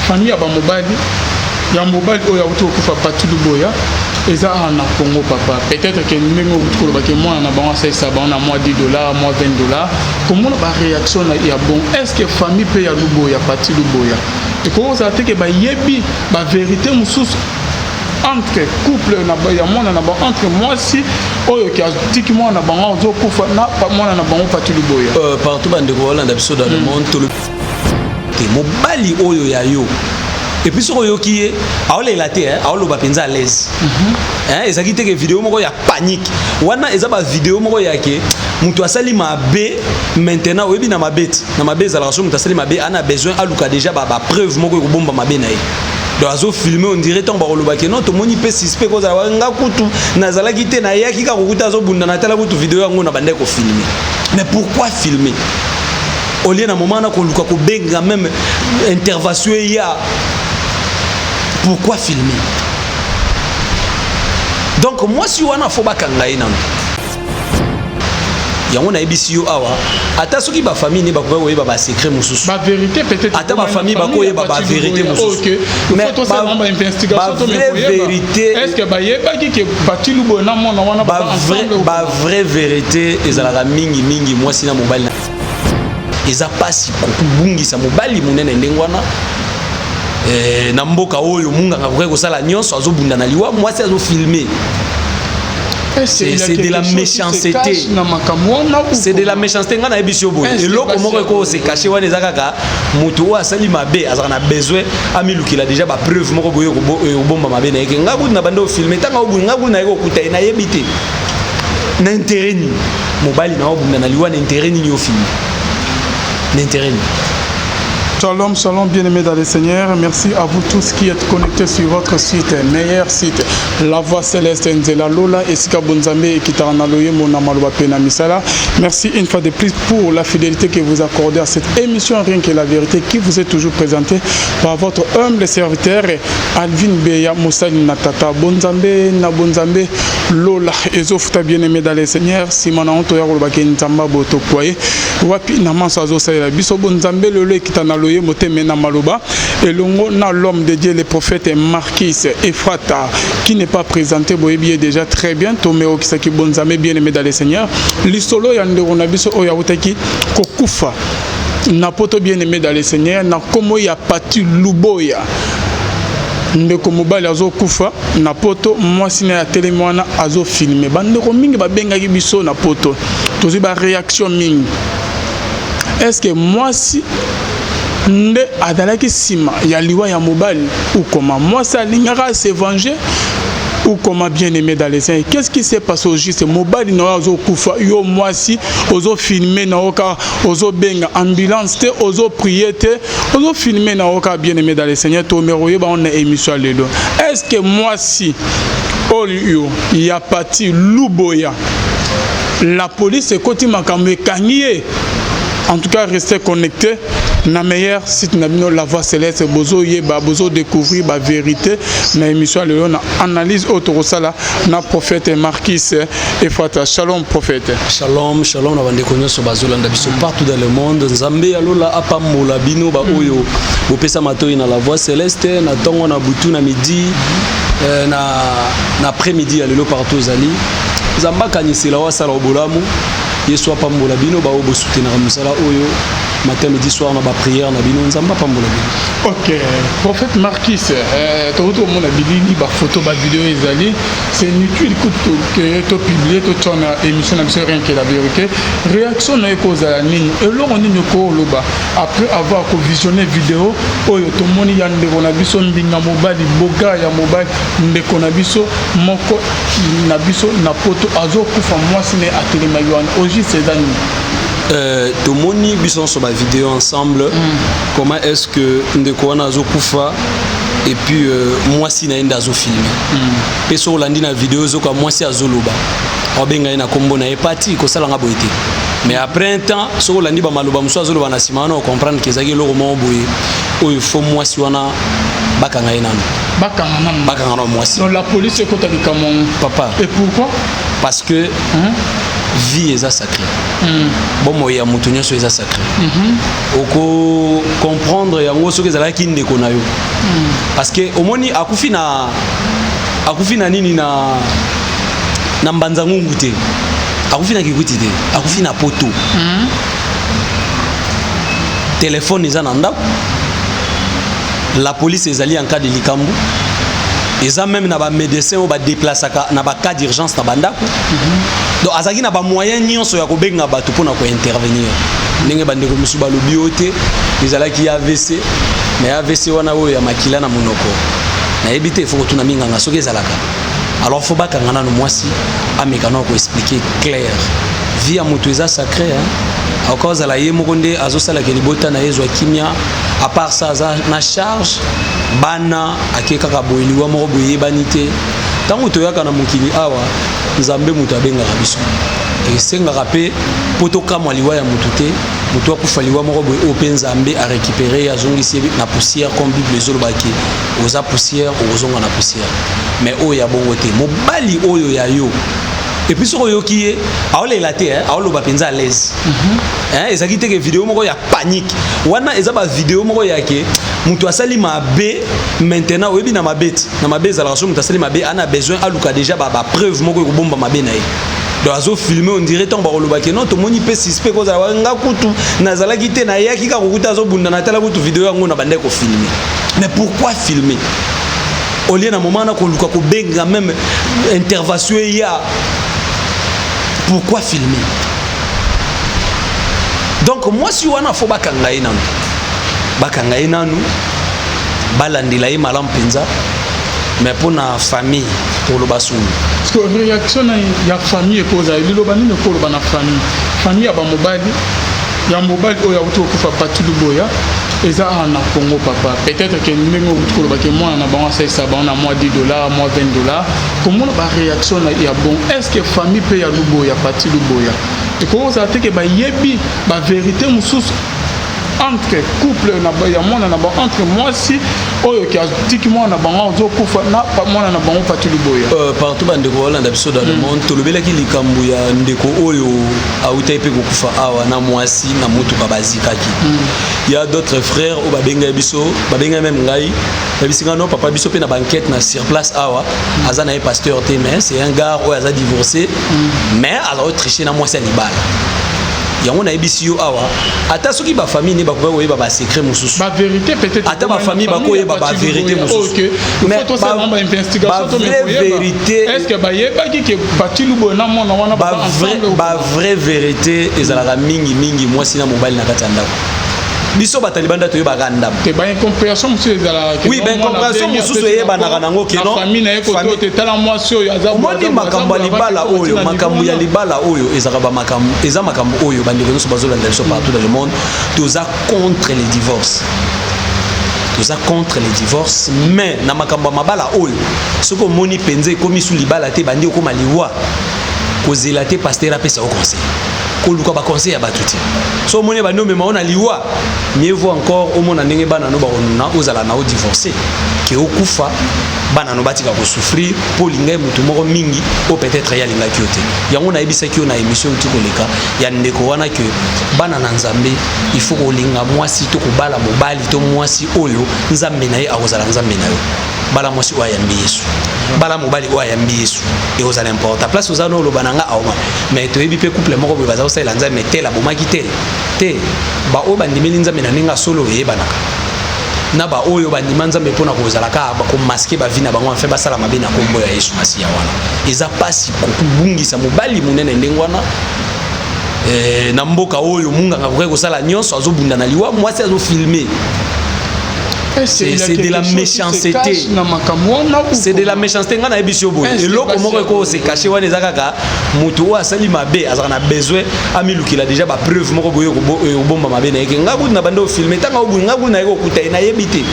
Famille ya bamobali, ya mobali oyo awuti kokufa, Pati Luboya, eza awa na Congo. Papa, peut-être ke ndenge okuti koloba ke mwana na bango asalisa bango na mwa 10 $, mwa 20 $, komona baréaction ya bon, est ce que famille mpe ya Luboya, Pati Luboya, ekoki kozala te ke bayebi bavérité mosusu entre couple na ya mwana na bango, entre mwasi oyo ke atiki mwana na bango azokufa na mwana na bango Pati Luboya? Partout bandeko balanda biso dans le monde, tolobi te mobali oyo ya yo. Et puis soki oyoki ye, aolela te, aoloba mpenza à l'aise. Ezalaki te ke video moko ya panique wana, eza bavideo moko ya ke moto asali mabe. Maintenant oyebi na mabe ti na mabe ezalaka, so moto asali mabe, ana besoin aluka déjà bapreuve moko ekobomba mabe na ye. Donc azofilme, on dirait ntango bakoloba ke non, tomoni mpe suspect kozala nga kutu nazalaki te, nayaki kaka kokuta azobunda, natala kutu video yango na bandaki kofilme. Mais pourquoi filmer au lieu na moment na koluka kobenga même intervention eya? Pourquoi filmer? Donc mwasi wana, fo bakanga ye nano. Yango nayebisi yo awa, ata soki bafamille ne bakoki koyeba basecret mosusu, bavérité peut-être, ata bafamille bakoyeba bavérité mosusu, mais bavrai vérité est ce que bayebaki ke Pati Luboya na mwana wana? Bavrai vérité ezalaka mingimingi mwasi na mobali. Eza mpasi kobungisa mobali monene ndenge wana. Na mboka oyo munganga akoki kosala nyonso, azobunda na liwa, mwasi azofilme. C'est de la méchanceté, c'est de la méchanceté. Ngai nayebi si yo boye, eloko moko ekose cacher wana eza kaka moto oyo asali mabe azalaka na besoin amilukila déjà bapreuve moko boye ekobomba mabe na ye, ke ngai kutu na bande ofilme ntango obundi, ngai kutu naye kokuta ye, nayebi te na intérêt nini. Mobali na obunda na liwa, na intérêt nini ofilme? Na intérêt nini? Shalom, shalom, bien-aimés dans le Seigneur. Merci à vous tous qui êtes connectés sur votre site, meilleur site, La Voix Céleste Nzela Lola, Esika Bonzambe et Kitarana Loyembo na maloba pe na misala. Merci une fois de plus pour la fidélité que vous accordez à cette émission Rien que la vérité, qui vous est toujours présentée par votre humble serviteur Alvin Beya Moussali Natata. Bonzambe na Bonzambe Lola ezofuta, bien-aimé dans le Seigneur. Simona Onto ya kolobaki Nzamba boto kwaye. Wapi na manso azosalela biso Bonzambe lelo ekita na loyembo te, me na maloba, elongo na l'homme de Dieu, le prophète Marquis Efrata, qui n'est pas présenté, boyebi ye déjà très bien. Tomeokisaki Bonzambe, bien aimé dans le Seigneur, lisolo ya ndeko na biso oyo awutaki kokufa na poto, bien aimé dans le Seigneur, na nkombo ya Pati Luboya. Ndeko mobali azokufa na poto, mwasi na ye atelemi wana azofilme. Bandeko mingi babengaki biso na poto, tozwi baréaction mingi. Est ce que mwasi nde azalaki nsima ya liwa ya mobali ou comment? Mwasi alingaka se venger ou comment? Bien aimé dans les Seigneur, qu'est-ce qui s'est passé au juste? Mobali na yo azokufa, yo mwasi ozofilme na yo kaka, ozobenga ambulance te, ozoprier te, ozofilme na yo kaka. Bien aimé dans les Seigneur, tomeka oyeba ngo na émission ya lelo. Est ce que mwasi oyo ya Pati Luboya, la police ekoti makambo, ekangi ye? En tout cas, restez connectés na meilleur site na bino, La Voix Céleste. Bozoyeba, bozodécouvrir bavérité na émission ya lelo, na analyse oyo tokosala na prophète Marquis Efata. Shalom, prophète. Shalom, shalom na bandeko nyonso bazolanda biso partout dans le monde. Nzambe ya lola apambola bino baoyo bopesa matoi na La Voix Céleste, na ntongo, na butu, na midi, na après midi ya lelo. Partout ozali, Nzambe akanisela oyo asala bolamu. Yesu apambola bino baoyo bosutenaka mosala oyo matin, midi, soir na baprière na bino. Nzambe apambola bino. Ok, prophète Marquis, tokuti komona bilili, bafoto, bavideo ezali, c'est inutile kutu ke topublie, totia na émission na biso Rien que la vérité. Réaction na ye kozala nini? Eloko nini okoloba après avoir kovisionne vidéo oyo tomoni ya ndeko na biso, mbinga mobali, boga ya mobali, ndeko na biso moko na biso na poto azokufa, mwasi na ye atelemaki wana? Au juste eza nini? Tomoni biso nyonso bavideo ensemble. Comment est ce que ndeko wana azokufa et puis mwasi na ye nde azofilme? Mpe soki olandi na video, ozoka mwasi azoloba, aobenga ye na nkombo na ye: "Pati, kosalanga boye te." Mais après un temps, soki olandi bamaloba mosusu azoloba na nsima wana, ocomprendre ke ezalaki eloko moko boye oyo fo mwasi wana bakanga ye nano. Bakanga nano. Bakanga nano mwasi. Donc la police ekota likambo? Papa. Et pourquoi? Parce que vie eza sacré. Bomoi ya moto nyonso eza sacré. Oko comprendre yango soki ezalaki ndeko na yo, parce que omoni akufi na nini, na mbanza ngungu te, akufi na Kikwit te, akufi na Poto. Telefone eza na ndako, la police ezali en cas de likambo, eza même na bamédecin oyo badéplaçaka na bacas d'urgence na bandako. Donc azalaki na bamoyen nyonso ya kobenga bato mpona kointervenir. Ndenge bandeko mosusu balobi oyo te, ezalaki AVC, mais AVC wana oyo ya makila na monoko, nayebi te, faut kotuna minganga soki ezalaka. Alors faut bakanga nano mwasi, ameka nano koexpliquer clair. Vie ya moto eza sacré, hein? Akoka ozala ye moko nde azosalaka libota na ye ezwa kimia. À part ça, aza na charge bana, ake kaka boye, liwa moko boye eyebani te. Ntango toyaka na mokili awa, Nzambe moto abengaka biso. Esengaka mpe mpo tokamwa liwa ya motu te. Motu akufa liwa moko boye oyo mpe Nzambe arécupéré ye, azongisi ye na poussière, comme Bible ezolobaki: oza poussière, okozonga na poussière. Mais oyo ya bongo te, mobali oyo ya yo. Et puis soki oyoki ye, aolela te, aoloba mpenza à l'aise. Ezalaki te ke video moko ya panique wana, eza bavideo moko ya ke moto asali mabe. Maintenant oyebi na mabe te, na mabe ezalaka so moto asali mabe, ana besoin aluka déjà bapreuve moko ekobomba mabe na ye. Donc azofilme, on dirait ntango bakolobaki non, tomoni mpe suspect kozala nga kutu nazalaki te, nayaki kaka kokuta azobunda, natala kutu video yango na bandaki kofilme. Mais pourquoi filmer au lieu na moment wana koluka kobenga même intervention eya? Pourquoi filmer? Donc mwasi wana, faut bakanga ye nanu, bakanga ye nanu, balandela ye malamu mpenza. Mais mpo na famille, toloba solo. Parce que réaction na ya famille ekozala liloba nini? Ekoloba na famille ya bamobali, ya mobali oyo auti kokufa, Pati Luboya, eza awa na Congo, papa. Peut-être ke ndenge outi koloba ke mwana na bango asalisa bango na mwa 10 $, mwa 20 $, komona baréaction ya bon, est ce que famille mpe ya Luboya, Pati Luboya, ekoki kozala te ke bayebi bavérité mosusu entre couple na ya mwana na bango, entre mwasi oyo ke atiki mwana na bango azokufa na mwana na bango Pati Luboya? Partout bandeko balanda biso dans le monde, tolobelaki likambo ya ndeko oyo awutaki mpe kokufa awa na mwasi na motuka bazikaki. Ya d'autres frères oyo babengaki biso, babengaki même ngai, babisi nga: no papa, biso mpe na baenquête na sur place awa, aza na ye pasteur te, mais c'est un gars oyo aza divorcé, mais aza kotriche na mwasi ya libala. Yango nayebisi yo awa, ata soki bafamille nde bakoki koyeba basecret mosusu. Bavérité peut-être. Ata bafamille bakoyeba bavérité mosusu, mais bavrai vérité est ce que bayebaki ke Pati Luboya na mwana wana? Bavrai vérité ezalaka mingimingi mwasi na mobali na kati ya ndako. Biso bato ya libanda toyebaka ndambo. Te, baincompréhension mosusu ezalaka. Oui, baincompréhension mosusu eyebanaka nango. Keno famille na ye koto te, tala mwasi oyo aza. Omoni makambo ya libala oyo, makambo ya libala oyo ezalaka bamakambo, eza makambo oyo bandeko nyonso bazolanda biso partout dans le monde, toza contre les divorces, toza contre les divorces. Mais na makambo ya mabala oyo, soki omoni mpenza ekomi su libala te, bandi okóma liwa, kozela te pasteur apesa yo conseil, koluka baconseil ya bato te. So omoni bandi omema o na liwa, mieux vaut encore omona ndenge bana no bakonuna, ozala na odivorce ke okufa, bana no batika kosouffrir mpo olingai motu moko mingi oyo peut-être ye alingaki yo te. Yango nayebisaki yo na émission euti koleka ya ndeko wana ke bana na Nzambe, il faut kolinga mwasi to kobala mobali to mwasi oyo Nzambe na ye akozala Nzambe na yo. Bala mwasi oyo ayambi Yesu, bala mobali oyo ayambi Yesu, ekozala important. Place oza na oloba na nga aoma, mais toyebi mpe couple moko boye baza kosalela Nzambe, tel abomaki tel te. Baoyo bandimeli Nzambe na ndenge ya solo eyebanaka na baoyo bandima Nzambe mpona kozala kaka komasquer bavie na bango, enfin basala mabe na nkombo ya Yesu Masiya. Wana eza mpasi kobungisa mobali monene ndenge wana. Na mboka oyo munganga akoki kosala nyonso, azobunda na liwa, mwasi azofilme. C'est de la méchanceté, c'est de la méchanceté. Ngai nayebi si yo boye, eloko moko ekose cacher wana eza kaka moto oyo asali mabe azalaka na besoin amilukila déjà bapreuve moko boye ekobomba mabe na ye. Ke ngai kutu na bande ofilme, ntango obuyi ngai kutu naye kokuta ye, nayebi te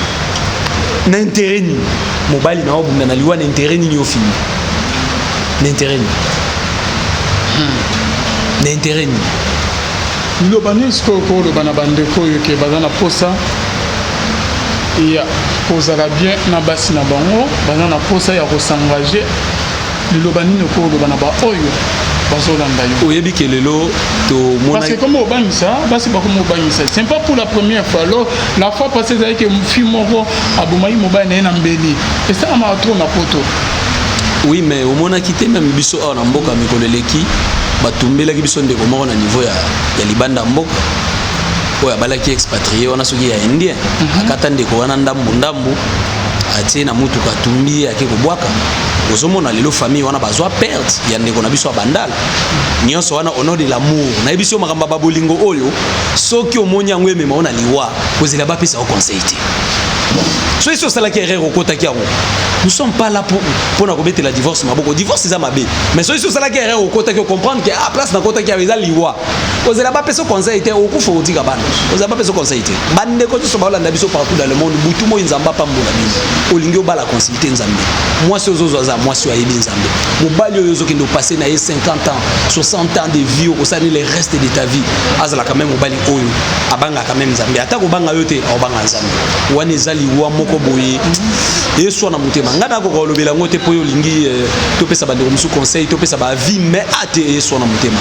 na intérêt nini. Mobali na obunda na liwa, na intérêt nini ofilme? Na intérêt nini? Na intérêt nini? Liloba nini sikoyo koloba na bandeko oyo ke baza na posa ya kozala bien na basi na bango, baza na posa ya kos'engager? Liloba nini okoloba na baoyo Bazolanda yo. Oyebi ke lelo tomona. Parce que comme obangisa basi, bakoma obangisa, c'est pas pour la première fois. Alors la fois passée, ezalaki fille moko abomaki mobali na ye na mbeli. Esalamaka trop na Poto. Oui, mais omonaki te, même biso awa na mboka, mikolo eleki batumbelaki biso ndeko moko na niveau ya libanda ya mboka oyo abalaki expatrié wana, soki ya Indien. Akata ndeko wana ndambu ndambu, atie na mutuka, atumbi ye, ake kobwaka. Ozomona lelo famille wana bazwa perte ya ndeko na biso ya Bandala nyonso wana au nom de l'amour. Nayebi so makambo ya babolingo oyo, soki omoni yango emema o na liwa, kozela bapesa yo conseil te. Soki si osalaki erreur, okotaki yango, nous sommes pas là pour mpona kobetela divorce maboko. Divorce eza mabe, mais soki si osalaki erreur, okotaki, ocomprendre ke ah, place nakotaki awa eza liwa, kozela bapesa conseil te. Okufa, otika bana. Kozela bapesa conseil te. Bandeko nyonso baolanda biso partout dans le monde, butu moi, Nzambe apambola bino. Olingi obala, consulte Nzambe. Mwasi ozozwa aza mwasi oyo ayebi Nzambe. Mobali oyo ozokende opase na ye 50 ans, 60 ans de vie, okosali le reste de ta vie, azalaka même mobali oyo abangaka même Nzambe. Ata kobanga yo te, aobanga Nzambe. Wana eza liwa moko boye eswa na motema. Ngai nakoka kolobela yango te mpo oyo olingi topesa bandeko mosusu conseil, topesa baavis, mais ate eswa na motema.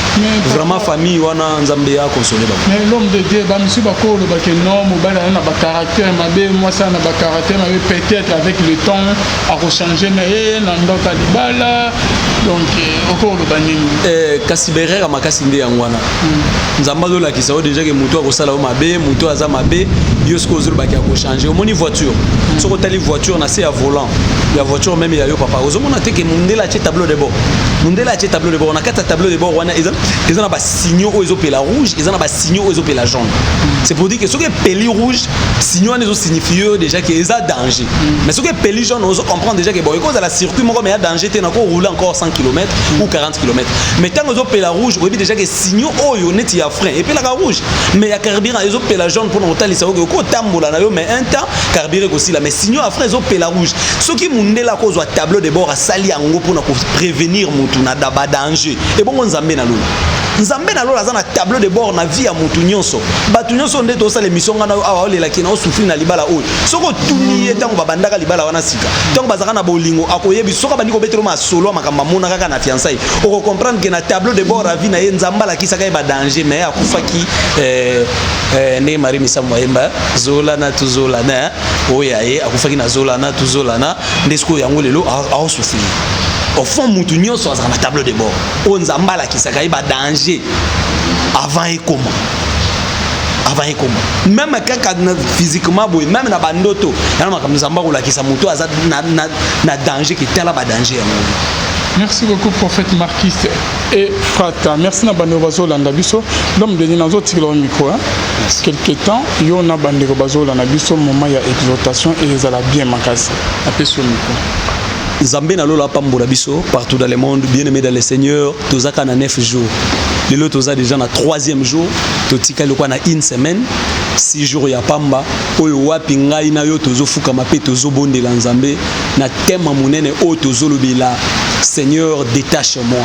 Vraiment, famille wana, Nzambe akonsole bango. Mais l'homme de Dieu, bamisusu bakolobake non, mobali aza na bacaractère mabe, mwasi aza na bacaractère mabe, peut-être avec le temps akochange na ye na ndako ya libala. Donc okoloba nini? Kasi berere makasi nde yango wana. Nzambe azolakisa yo déjà ke moto akosala yo mabe, moto aza mabe. Yo soki ozolobaki akochange, omoni voiture, soki otali voiture, na se ya volant ya voiture même ya yo papa, ozomona te ke mundele atie tableau de bord? Mundele atie tableau de bord. Na kati ya tableau de bord wana eza na basignaux oyo ezopela rouge, eza na basignaux oyo ezopela jaune. C'est pour dire que soki epeli rouge, signaux wana ezosignifie yo déjà ke eza danger. Mais soki epeli jaune, ozo comprendre déjà ke bon, ekozala circuit moko mais ya danger te, nako rouler encore 100 km ou 40 km. Mais ntango ezopela rouge, oyebi déjà ke signaux oyo neti ya frein epelaka rouge, mais ya carburant ezopela jaune mpona kotalisa oke okotambola na yo, mais un temps carburant ekosila. Mais signaux ya frein ezopela rouge. Soki mundele akozwa tableau de bord, asali yango mpona koprévenir motu na badanger, ebongo Nzambe na lola? Nzambe na lola aza na tableau de bord na vie ya motu nyonso. Bato nyonso nde tosala émission, ngai na awa, olelaki na osouffrir na libala oyo. Soki otuni ye ntango babandaka libala wana sika, ntango bazalaka na bolingo, akoyebi. Soki abandi kobetela masolo ya makambo amona kaka na fiançailles, okocomprendre ke na tableau de bord ya vie na ye, Nzambe alakisaka ye badanger. Mais akufaki ndenge Marie Misambo ayemba zolana tozolana, oyo ya ye akufaki na zolana tozolana. Nde sikoyo yango lelo aosouffrir. Au fond, mutu nyonso azalaka na tableau de bord oyo Nzambe alakisaka ye badanger avant ekoma, avant ekoma. Même kaka physiquement boye, même na bandoto, yana makambo Nzambe akolakisa moto aza na danger, ke tala badanger yango. Merci beaucoup, prophète Marquis et Frata. Merci na bandeko bazolanda biso. L'homme de Dieu, nazotikela yo micro, hein? Quelque temps yo na bandeko bazolanda biso, moment ya exhortation ezala bien makasi. Apesi yo micro. Nzambe na lola apambola biso partout dans le monde. Bien aimé dans le Seigneur, tozaka na 9 jours. Lelo toza déjà na troisième jour. Totikali lokwa na une semaine, 6 jours ya pamba oyo wapi ngai na yo tozofukama mpe tozobondela Nzambe na thème monene oyo tozolobela: Seigneur, détache-moi.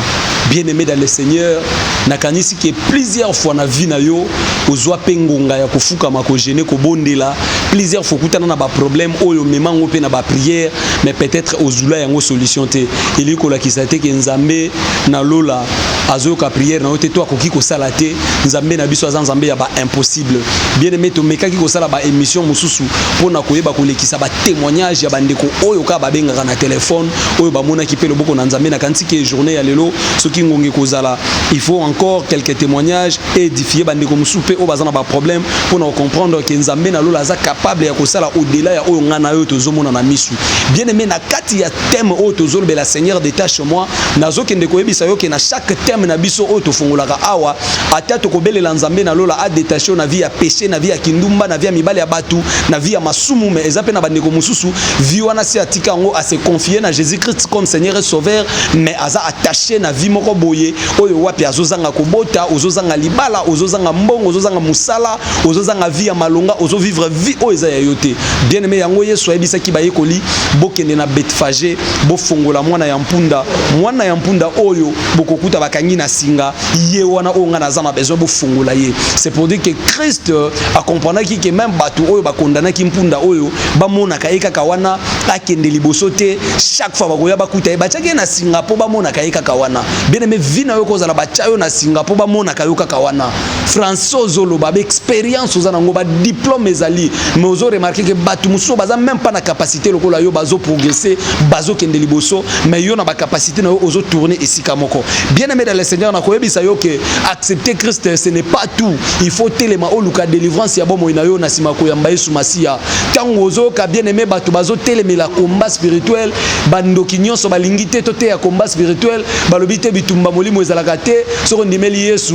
Bien aimé dans le Seigneur, nakanisi ke plusieurs fois na vie na yo ozwa mpe ngonga ya kofukama, kojeûner, kobondela. Plusieurs fois okutana na baproblème oyo omemango mpe na baprière, mais peut-être ozula yango solution te. Elingi kolakisa te ke Nzambe na lola azoyoka prière na yo te to akoki kosala te. Nzambe na biso aza Nzambe ya baimpossible. Bien aimé, tomekaki kosala baémission mosusu mpona koyeba kolekisa batémoignage ya bandeko oyo kaka babengaka na telefone, oyo bamonaki mpe loboko na Nzambe. Nakanisi ke journée ya lelo, soki ngongi kozala, il faut encore quelques témoignages édifier bandeko mosusu mpe oyo baza na baproblème, mpona kocomprendre ke Nzambe na lola aza capable ya kosala au-delà ya oyo ngai na oyo tozomona na misu. Bien aimé, na kati ya thème oyo tozolobela, Seigneur, détache moi, nazokende koyebisa yo ke na chaque thème na biso oyo tofungolaka awa, ata tokobelela Nzambe na lola adétache na vie ya péché, na vie ya kindumba, na vie ya mibali ya bato, na vie ya masumu. Mais eza mpe na bandeko mosusu, vie wana si atika yango, ase confie na Jésus Christ comme Seigneur et Sauveur, mais aza attaché na vie moko boye oyo wapi azozanga kobota, ozozanga libala, ozozanga mbongo, ozozanga mosala, ozozanga vie ya malonga, ozovivre vie oyo eza ya yo te. Bien aimé, yango Yesu ayebisaki bayekoli: bokende na Betfage, bofongola mwana ya mpunda, mwana ya mpunda oyo bokokuta bakangi na singa, ye wana oyo ngai naza na besoin, bofongola ye. C'est pour dire que Christ akomprendaki ke même bato oyo bakondanaki mpunda oyo bamonaka ye kaka wana, akende liboso te. Chaque fois bakoya bakuta ye, batiaki ye na singa mpo bamonaka ye kaka wana. Bien Bien aimé, vie na yo kozala batya yo na singa mpo bamonaka yo kaka wana. Français ozoloba, baexpérience oza nango, badiplôme ezali, mais ozo remarquer ke bato mosusu baza même pas na capacité lokola yo, bazoprogresse, bazokende liboso, mais yo na bacapacité na yo ozotourne esika moko. Bien aimé dans le Seigneur, nakoyebisa yo ke accepter Christ, ce n'est pas tout. Il faut telema, oluka délivrance ya bomoi na yo na nsima koyamba Yesu Masiya. Ntango ozoyoka, bien aimé, bato bazotelemela combat spirituel, bandoki nyonso balingi te toteya combat spirituel, balobi te bitumba molimo ezalaka te, soki ondimeli Yesu,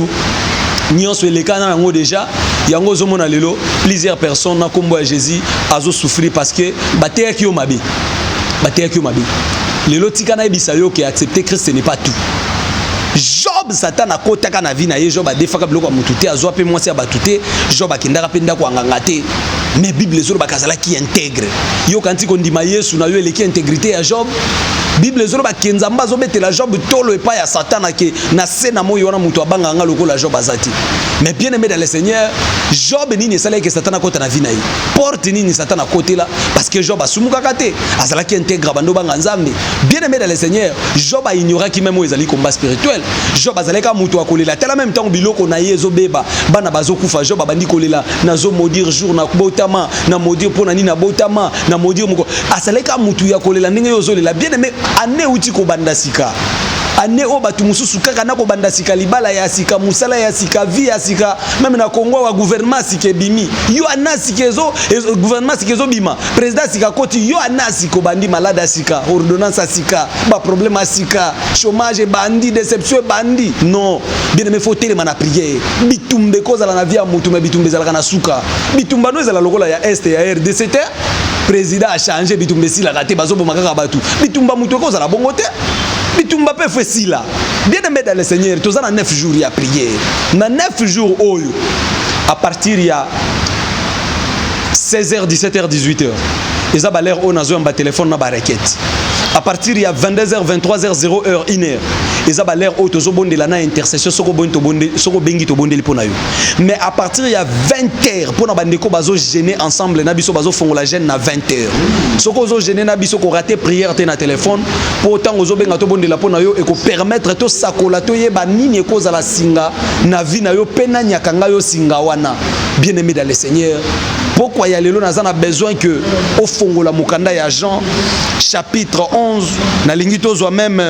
nyonso eleka na yango déjà. Yango ozomona lelo plusieurs personnes na nkombo ya Jésus azosouffrir parce que bateyaki yo mabe, bateyaki yo mabe. Lelo tika nayebisa yo ke accepter Christ, ce n'est pas tout. Job, Satan akotaka na vie na ye. Job adefaka biloko ya motu te, azwa mpe mwasi ya bato te. Job akendaka mpe ndako ya nganga te, mais Bible ezolobaka azalaki intègre. Yoka nti kondima Yesu na yo eleki intégrité ya Job. Bible ezoloba ke Nzambe azobetela Job tolo epai ya Satan ke na se na moi wana moto abangaka nga lokola Job aza te. Mais bien aimé dans le Seigneur, Job, nini esalaki ke Satan akota na vie na ye? Porte nini Satan akotela? Parce que Job asumukaka te, azalaki intègre, bando banga Nzambe. Bien aimé dans le Seigneur, Job aignoraki même oyo ezali combat spirituel. Job azalaki kaka moto akolela. Tala, même ntango biloko na ye ezobeba, bana bazokufa, Job abandi kolela: "Nazomaudire jour na botama, na maudire mpo na nini nabotama, na maudire moko." Azalaki kaka motu ya kolela ndenge yo ozolela. Bien aimé, année euti kobanda sika, année oyo bato mosusu kaka na kobanda sika, libala ya sika, mosala ya sika, vie ya sika. Même na Kongo awa, gouvernement ya sika ebimi, yo ana sika ezo, gouvernement ya sika ezobima, président ya sika akoti, yo ana sika obandi malade ya sika, ordonnance ya sika, baproblème ya sika, chômage ebandi, déception ebandi. Non, bien aimé, faut telema na prière. Bitumba ekozala na vie ya motu, mais bitumba ezalaka na suka. Bitumba no ezala lokola ya Est ya RDC te, président achange, bitumba esilaka te, bazoboma kaka bato. Bitumba motu ekozala bongo te, bitumba mpe faut esila. Bien aimé dans le Seigneur, toza na 9 jours ya prière. Na 9 jours oyo, à partir ya 16h, 17h, 18h, eza bal'heure oyo nazoyamba telefone na barequête. À partir ya 22h, 23h, 0h, 1h, eza bal'heure oyo tozobondela na intercession. Soki obengi, tobondeli mpo na yo. Mais à partir ya 20h, mpo na bandeko bazojeûner ensemble na biso, bazofongola jeûne na 20h, soki ozojeûner na biso, korater prière te na telefone, mpo ntango ozobenga tobondela mpo na yo, ekopermettre tosakola, toyeba nini ekozala singa na vie na yo mpe nani akanga yo singa wana. Bien aimé dans le Seigneur, pokwa ya lelo naza na besoin que ofongola mokanda ya Jean chapitre 11. Nalingi tozwa même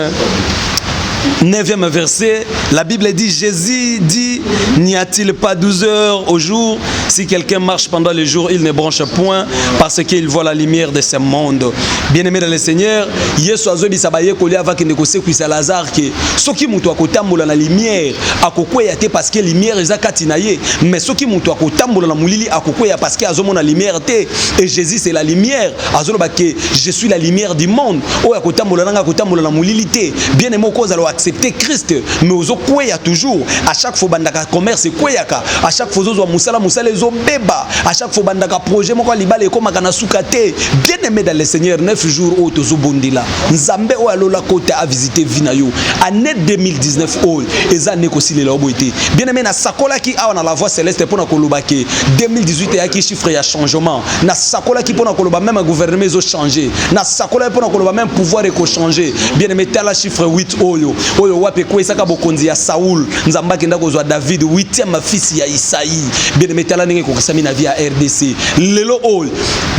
9e verset. La Bible dit, Jésus dit: "N'y a-t-il pas 12 heures au jour? Si quelqu'un marche pendant le jour, il ne bronche point parce qu'il voit la lumière de ce monde." Bien-aimé dans le Seigneur, Yesu azobisa bayekoli avakende kosekwisa Lazare ke soki moto akotambola na lumière, akokweya te parce que lumière eza kati na ye, mais soki moto akotambola na molili, akokweya parce que azomona lumière te. Et Jésus, c'est la lumière. Azoloba ke "Je suis la lumière du monde, oyo akotambola nanga akotambola na molili te." Bien aimé, okozala accepter Christ, mais ozokweya toujours. À chaque fois bandaka commerce, ekweyaka. À chaque fois ozozwa mosala, mosala ezobeba. À chaque fois bandaka projet moko ya libala, ekomaka na suka te. Bien aimé dans le Seigneur, 9 jours oyo tozobondela Nzambe oyo alola kota avisite vie na yo. Année 2019 oyo eza année kosilela yo boye te. Bien aimé, nasakolaki awa na La Voix Céleste mpona koloba ke 2018 eyaki chiffre ya changement. Nasakolaki mpona koloba même gouvernement ezochange. Nasakolaki mpona koloba même pouvoir ekochange. Bien aimé, tala chiffre 8 oyo wapi ekweyisaka bokonzi ya Saul. Nzambe akenda kozwa David, 8e fils ya Isaï. Bien aimé, tala ndenge ekokisami na vie ya RDC lelo oyo.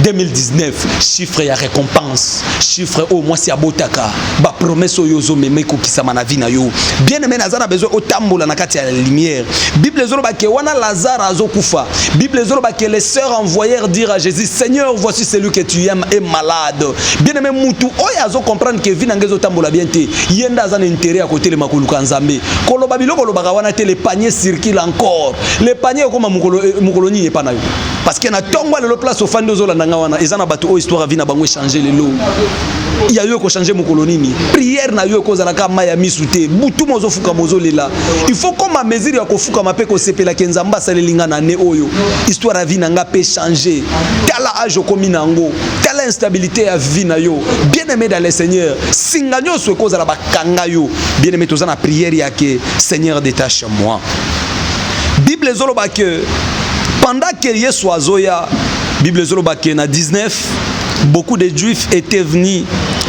2019, chiffre ya récompense, chiffre oyo mwasi abotaka, bapromesse oyo ozomema ekokisama na vie na yo. Bien aimé, naza na besoin otambola na kati ya lumière. Bible ezoloba ke wana Lazare azokufa, Bible ezoloba ke les sœurs envoyèrent dire à Jésus: "Seigneur, voici celui que tu aimes est malade." Bien aimé, mutu oyo azocomprendre ke vie na ngai ezotambola bien te, ye nde aza na intérêt ya kotelema koluka Nzambe. Koloba biloko olobaka wana te. Le panier circule encore, le panier ekoma mokolo nini epa na yo? Parce que na ntongo lelo, place ofandi, ozolanda nga wana, eza na bato oyo histoire ya vie na bango echange lelo. Ya yo ekochange mokolo nini? Prière na yo ekozalaka mai ya misu te. Butu mo ozofukama, ozolela, il faut koma mesure ya kofukama mpe kosepelaki: Nzambe asaleli nga na année oyo, histoire ya vie na nga mpe change. Tala age okomi na yango, tala instabilité ya vie na yo. Bien aimé dans le Seigneur, singa nyonso ekozala bakanga yo. Bien aimé, toza na prière ya ke "Seigneur, détache moi". Bible ezoloba ke pendant que Yesu azoya, Bible ezoloba ke na 19, beaucoup de Juifs étaient venus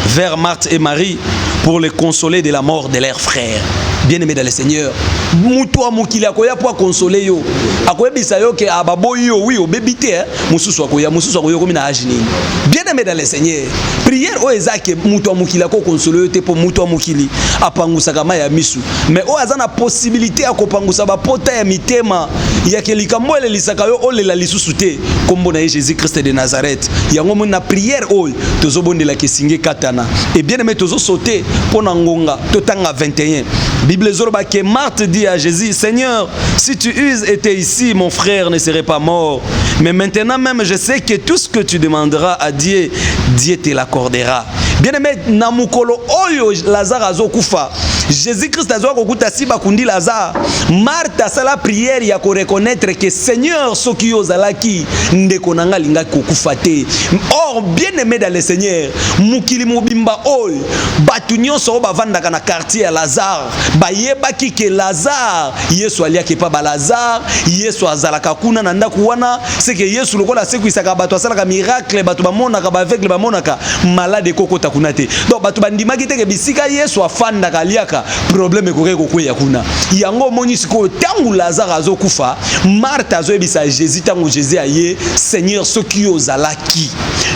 vers Marthe et Marie pour les consoler de la mort de leur frère. Bien aimé dans le Seigneur, mutu ya mokili akoya mpo aconsoler yo, akoyebisa yo ke ababoyi yo, oui, obebi te, eh? Mosusu akoya, mosusu akoya, okomi na age nini? Bien aimé dans le Seigneur, prière oyo eza ke mutu ya mokili akoconsoler yo te, mpo mutu ya mokili apangusaka mai ya misu, mais oyo aza na possibilité ya kopangusa bapota ya mitema, yake likambo elelisaka yo olela lisusu te, nkombo na ye Jésus Christ de Nazareth. Yango moni na prière oyo tozobondelaka esinge katana. E bien aimé, tozosaute mpo na ngonga, totanga 21. Bible ezoloba ke Marthe dit à Jésus: «Seigneur, si tu eusses été ici, mon frère ne serait pas mort. Mais maintenant même, je sais que tout ce que tu demanderas à Dieu, Dieu te l'accordera.» Bien aimé, na mokolo oyo Lazare azokufa, Jésus Christ azoka kokuta si bakundi Lazare. Marthe asala prière ya koreconnaître ke Seigneur, soki yo ozalaki, ndeko na nga alingaki kokufa te. Or, bien aimé dans le Seigneur, mokili mobimba oyo, bato nyonso oyo bavandaka na quartier ya Lazare bayebaki ke Lazare, Yesu aliaki epa balazare, Yesu azalaka kuna na ndako wana. Seke Yesu lokola asekwisaka bato, asalaka miracle, bato bamonaka, baaveugle bamonaka, malade ekokota kuna te. Donc bato bandimaki te ke bisika Yesu afandaka, aliaka, problème ekoki kokweya kuna. Yango omoni sikoyo, ntango Lazare azokufa, Marthe azoyebisa Jésus, ntango Jésus aye: «Seigneur, soki yo ozalaki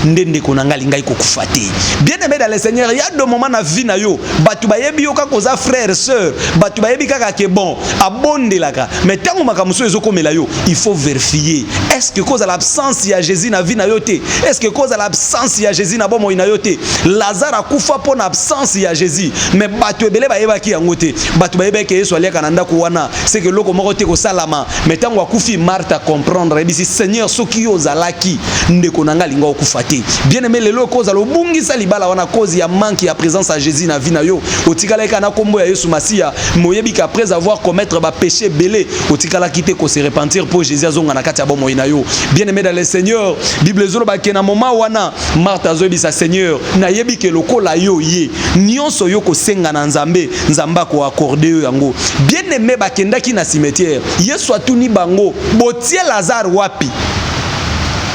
nde, ndeko na ngai alingaki kokufa te.» Bien aimé dans le Seigneur, ya de moment na vie na yo, bato bayebi yo kaka oza frère, sœur, bato bayebi kaka ke bon, abondelaka, mais ntango makambo mosusu ezokomela yo, il faut vérifier: est ce que kozala absence ya Jésus na vie na yo te? Est ce que kozala absence ya Jésus na bomoi na yo te? Lazare akufa mpo na absence ya Jésus, mais bato ebele bayebaki yango te. Bato bayebaki Yesu aliaka na ndako wana, seke eloko moko te kosalama. Mais ntango akufi, Marthe comprendre, ayebisi: «Seigneur, soki yo ozalaki, ndeko na ngai alinga okufa te.» Bien aimé, lelo ekozala obungisa libala wana, cause ya manque ya présence ya Jésus na vie na yo. Otikalaki kaka na nkombo ya Yesu Masiya, moyebi ke après avoir commettre bapéché ebele, otikalaki te kose repentir mpo Jésus azonga na kati ya bomoi na yo. Bien aimé dans le Seigneur, Bible ezoloba ke na moment wana, Marthe azoyebisa Seigneur: «Nayebi ke lokola yo ye, nyonso yo kosenga na Nzambe, Nzambe akoaccorder yo yango.» Bien aimé, bakendaki na cimetière, Yesu atuni bango: «Botie Lazare wapi?»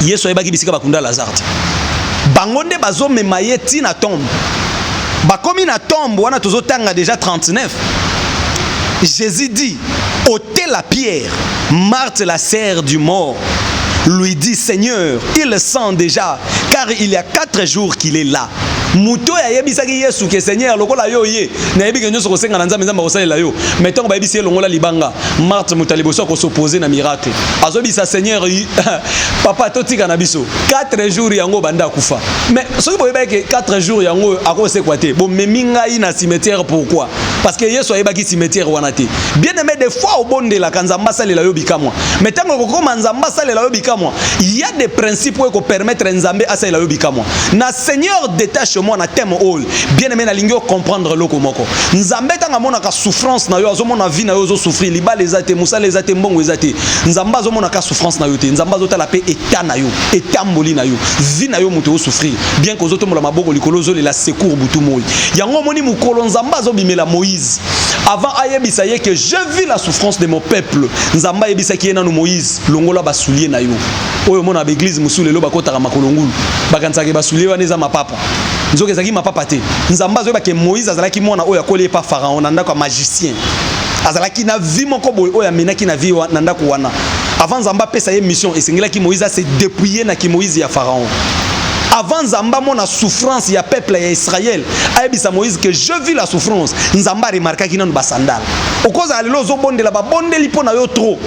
Yesu ayebaki bisika bakunda Lazare te. Bango nde bazomema ye ti na tombe. Bakomi na tombe wana, tozotanga déjà 39. Jésus dit: «Ôtez la pierre.» Marthe, la sœur du mort, lui dit: «Seigneur, il sent déjà, car il y a 4 jours qu'il est là.» Moto oyo ayebisaki Yesu ke Seigneur, lokola yo ye, nayebi ke nyonso kosenga na Nzambe, Nzambe akosalela yo. Mais ntango bayebisi ye longola libanga, Marthe, moto ya liboso akos'opposer na miracle, azobisa Seigneur: «Papa, totika na biso 4 jours yango banda akufa. Mais soki boyebaki ke 4 jours yango akosekwa te, bomemi ngai na cimetière pourquoi?» Parce que Yesu ayebaki cimetière wana te. Bien aimé, des fois obondelaka Nzambe asalela yo bikamwa, mais ntango ekokoma Nzambe asalela yo bikamwa, y a des principes oyo ekopermettre Nzambe asalela yo bikamwa. Na Seigneur détache moi, na thème oyo, bien aimé, nalingi ocomprendre eloko moko. Nzambe, ntango amonaka souffrance na yo, azomona vie na yo ozosouffrir, libala eza te, mosala eza te, mbongo eza te, Nzambe azomonaka souffrance na yo te. Nzambe azotala mpe état na yo, etamboli na yo, vie na yo. Moto osouffrir, bien que ozotombola maboko likolo, ozolela secours butu moi. Yango omoni, mokolo Nzambe azobimela Moïse, avant ayebisa ye que je vis la souffrance de mon peuple, Nzambe ayebisaki ye nanu: «Moïse, longola basoulier na yo.» Oyo omona baéglise mosusu lelo, bakotaka makolo ngulu, bakanisaka basoulier wana eza mapapa, nzoka ezalaki mapapa te. Nzambe azoyeba ke Moïse azalaki mwana oyo akoli epa Pharaon na ndako ya magicien, azalaki na vie moko boye oyo amenaki na vie na ndako wana. Avant Nzambe apesa ye mission, esengelaki Moïse ase dépouiller na kimoïse ya Pharaon. Avant Nzambe amona souffrance ya peuple ya Israël, ayebisa Moïse que je vis la souffrance, Nzambe aremarquaki nanu basandale. Okozala lelo ozobondela, babondeli mpo na yo trop,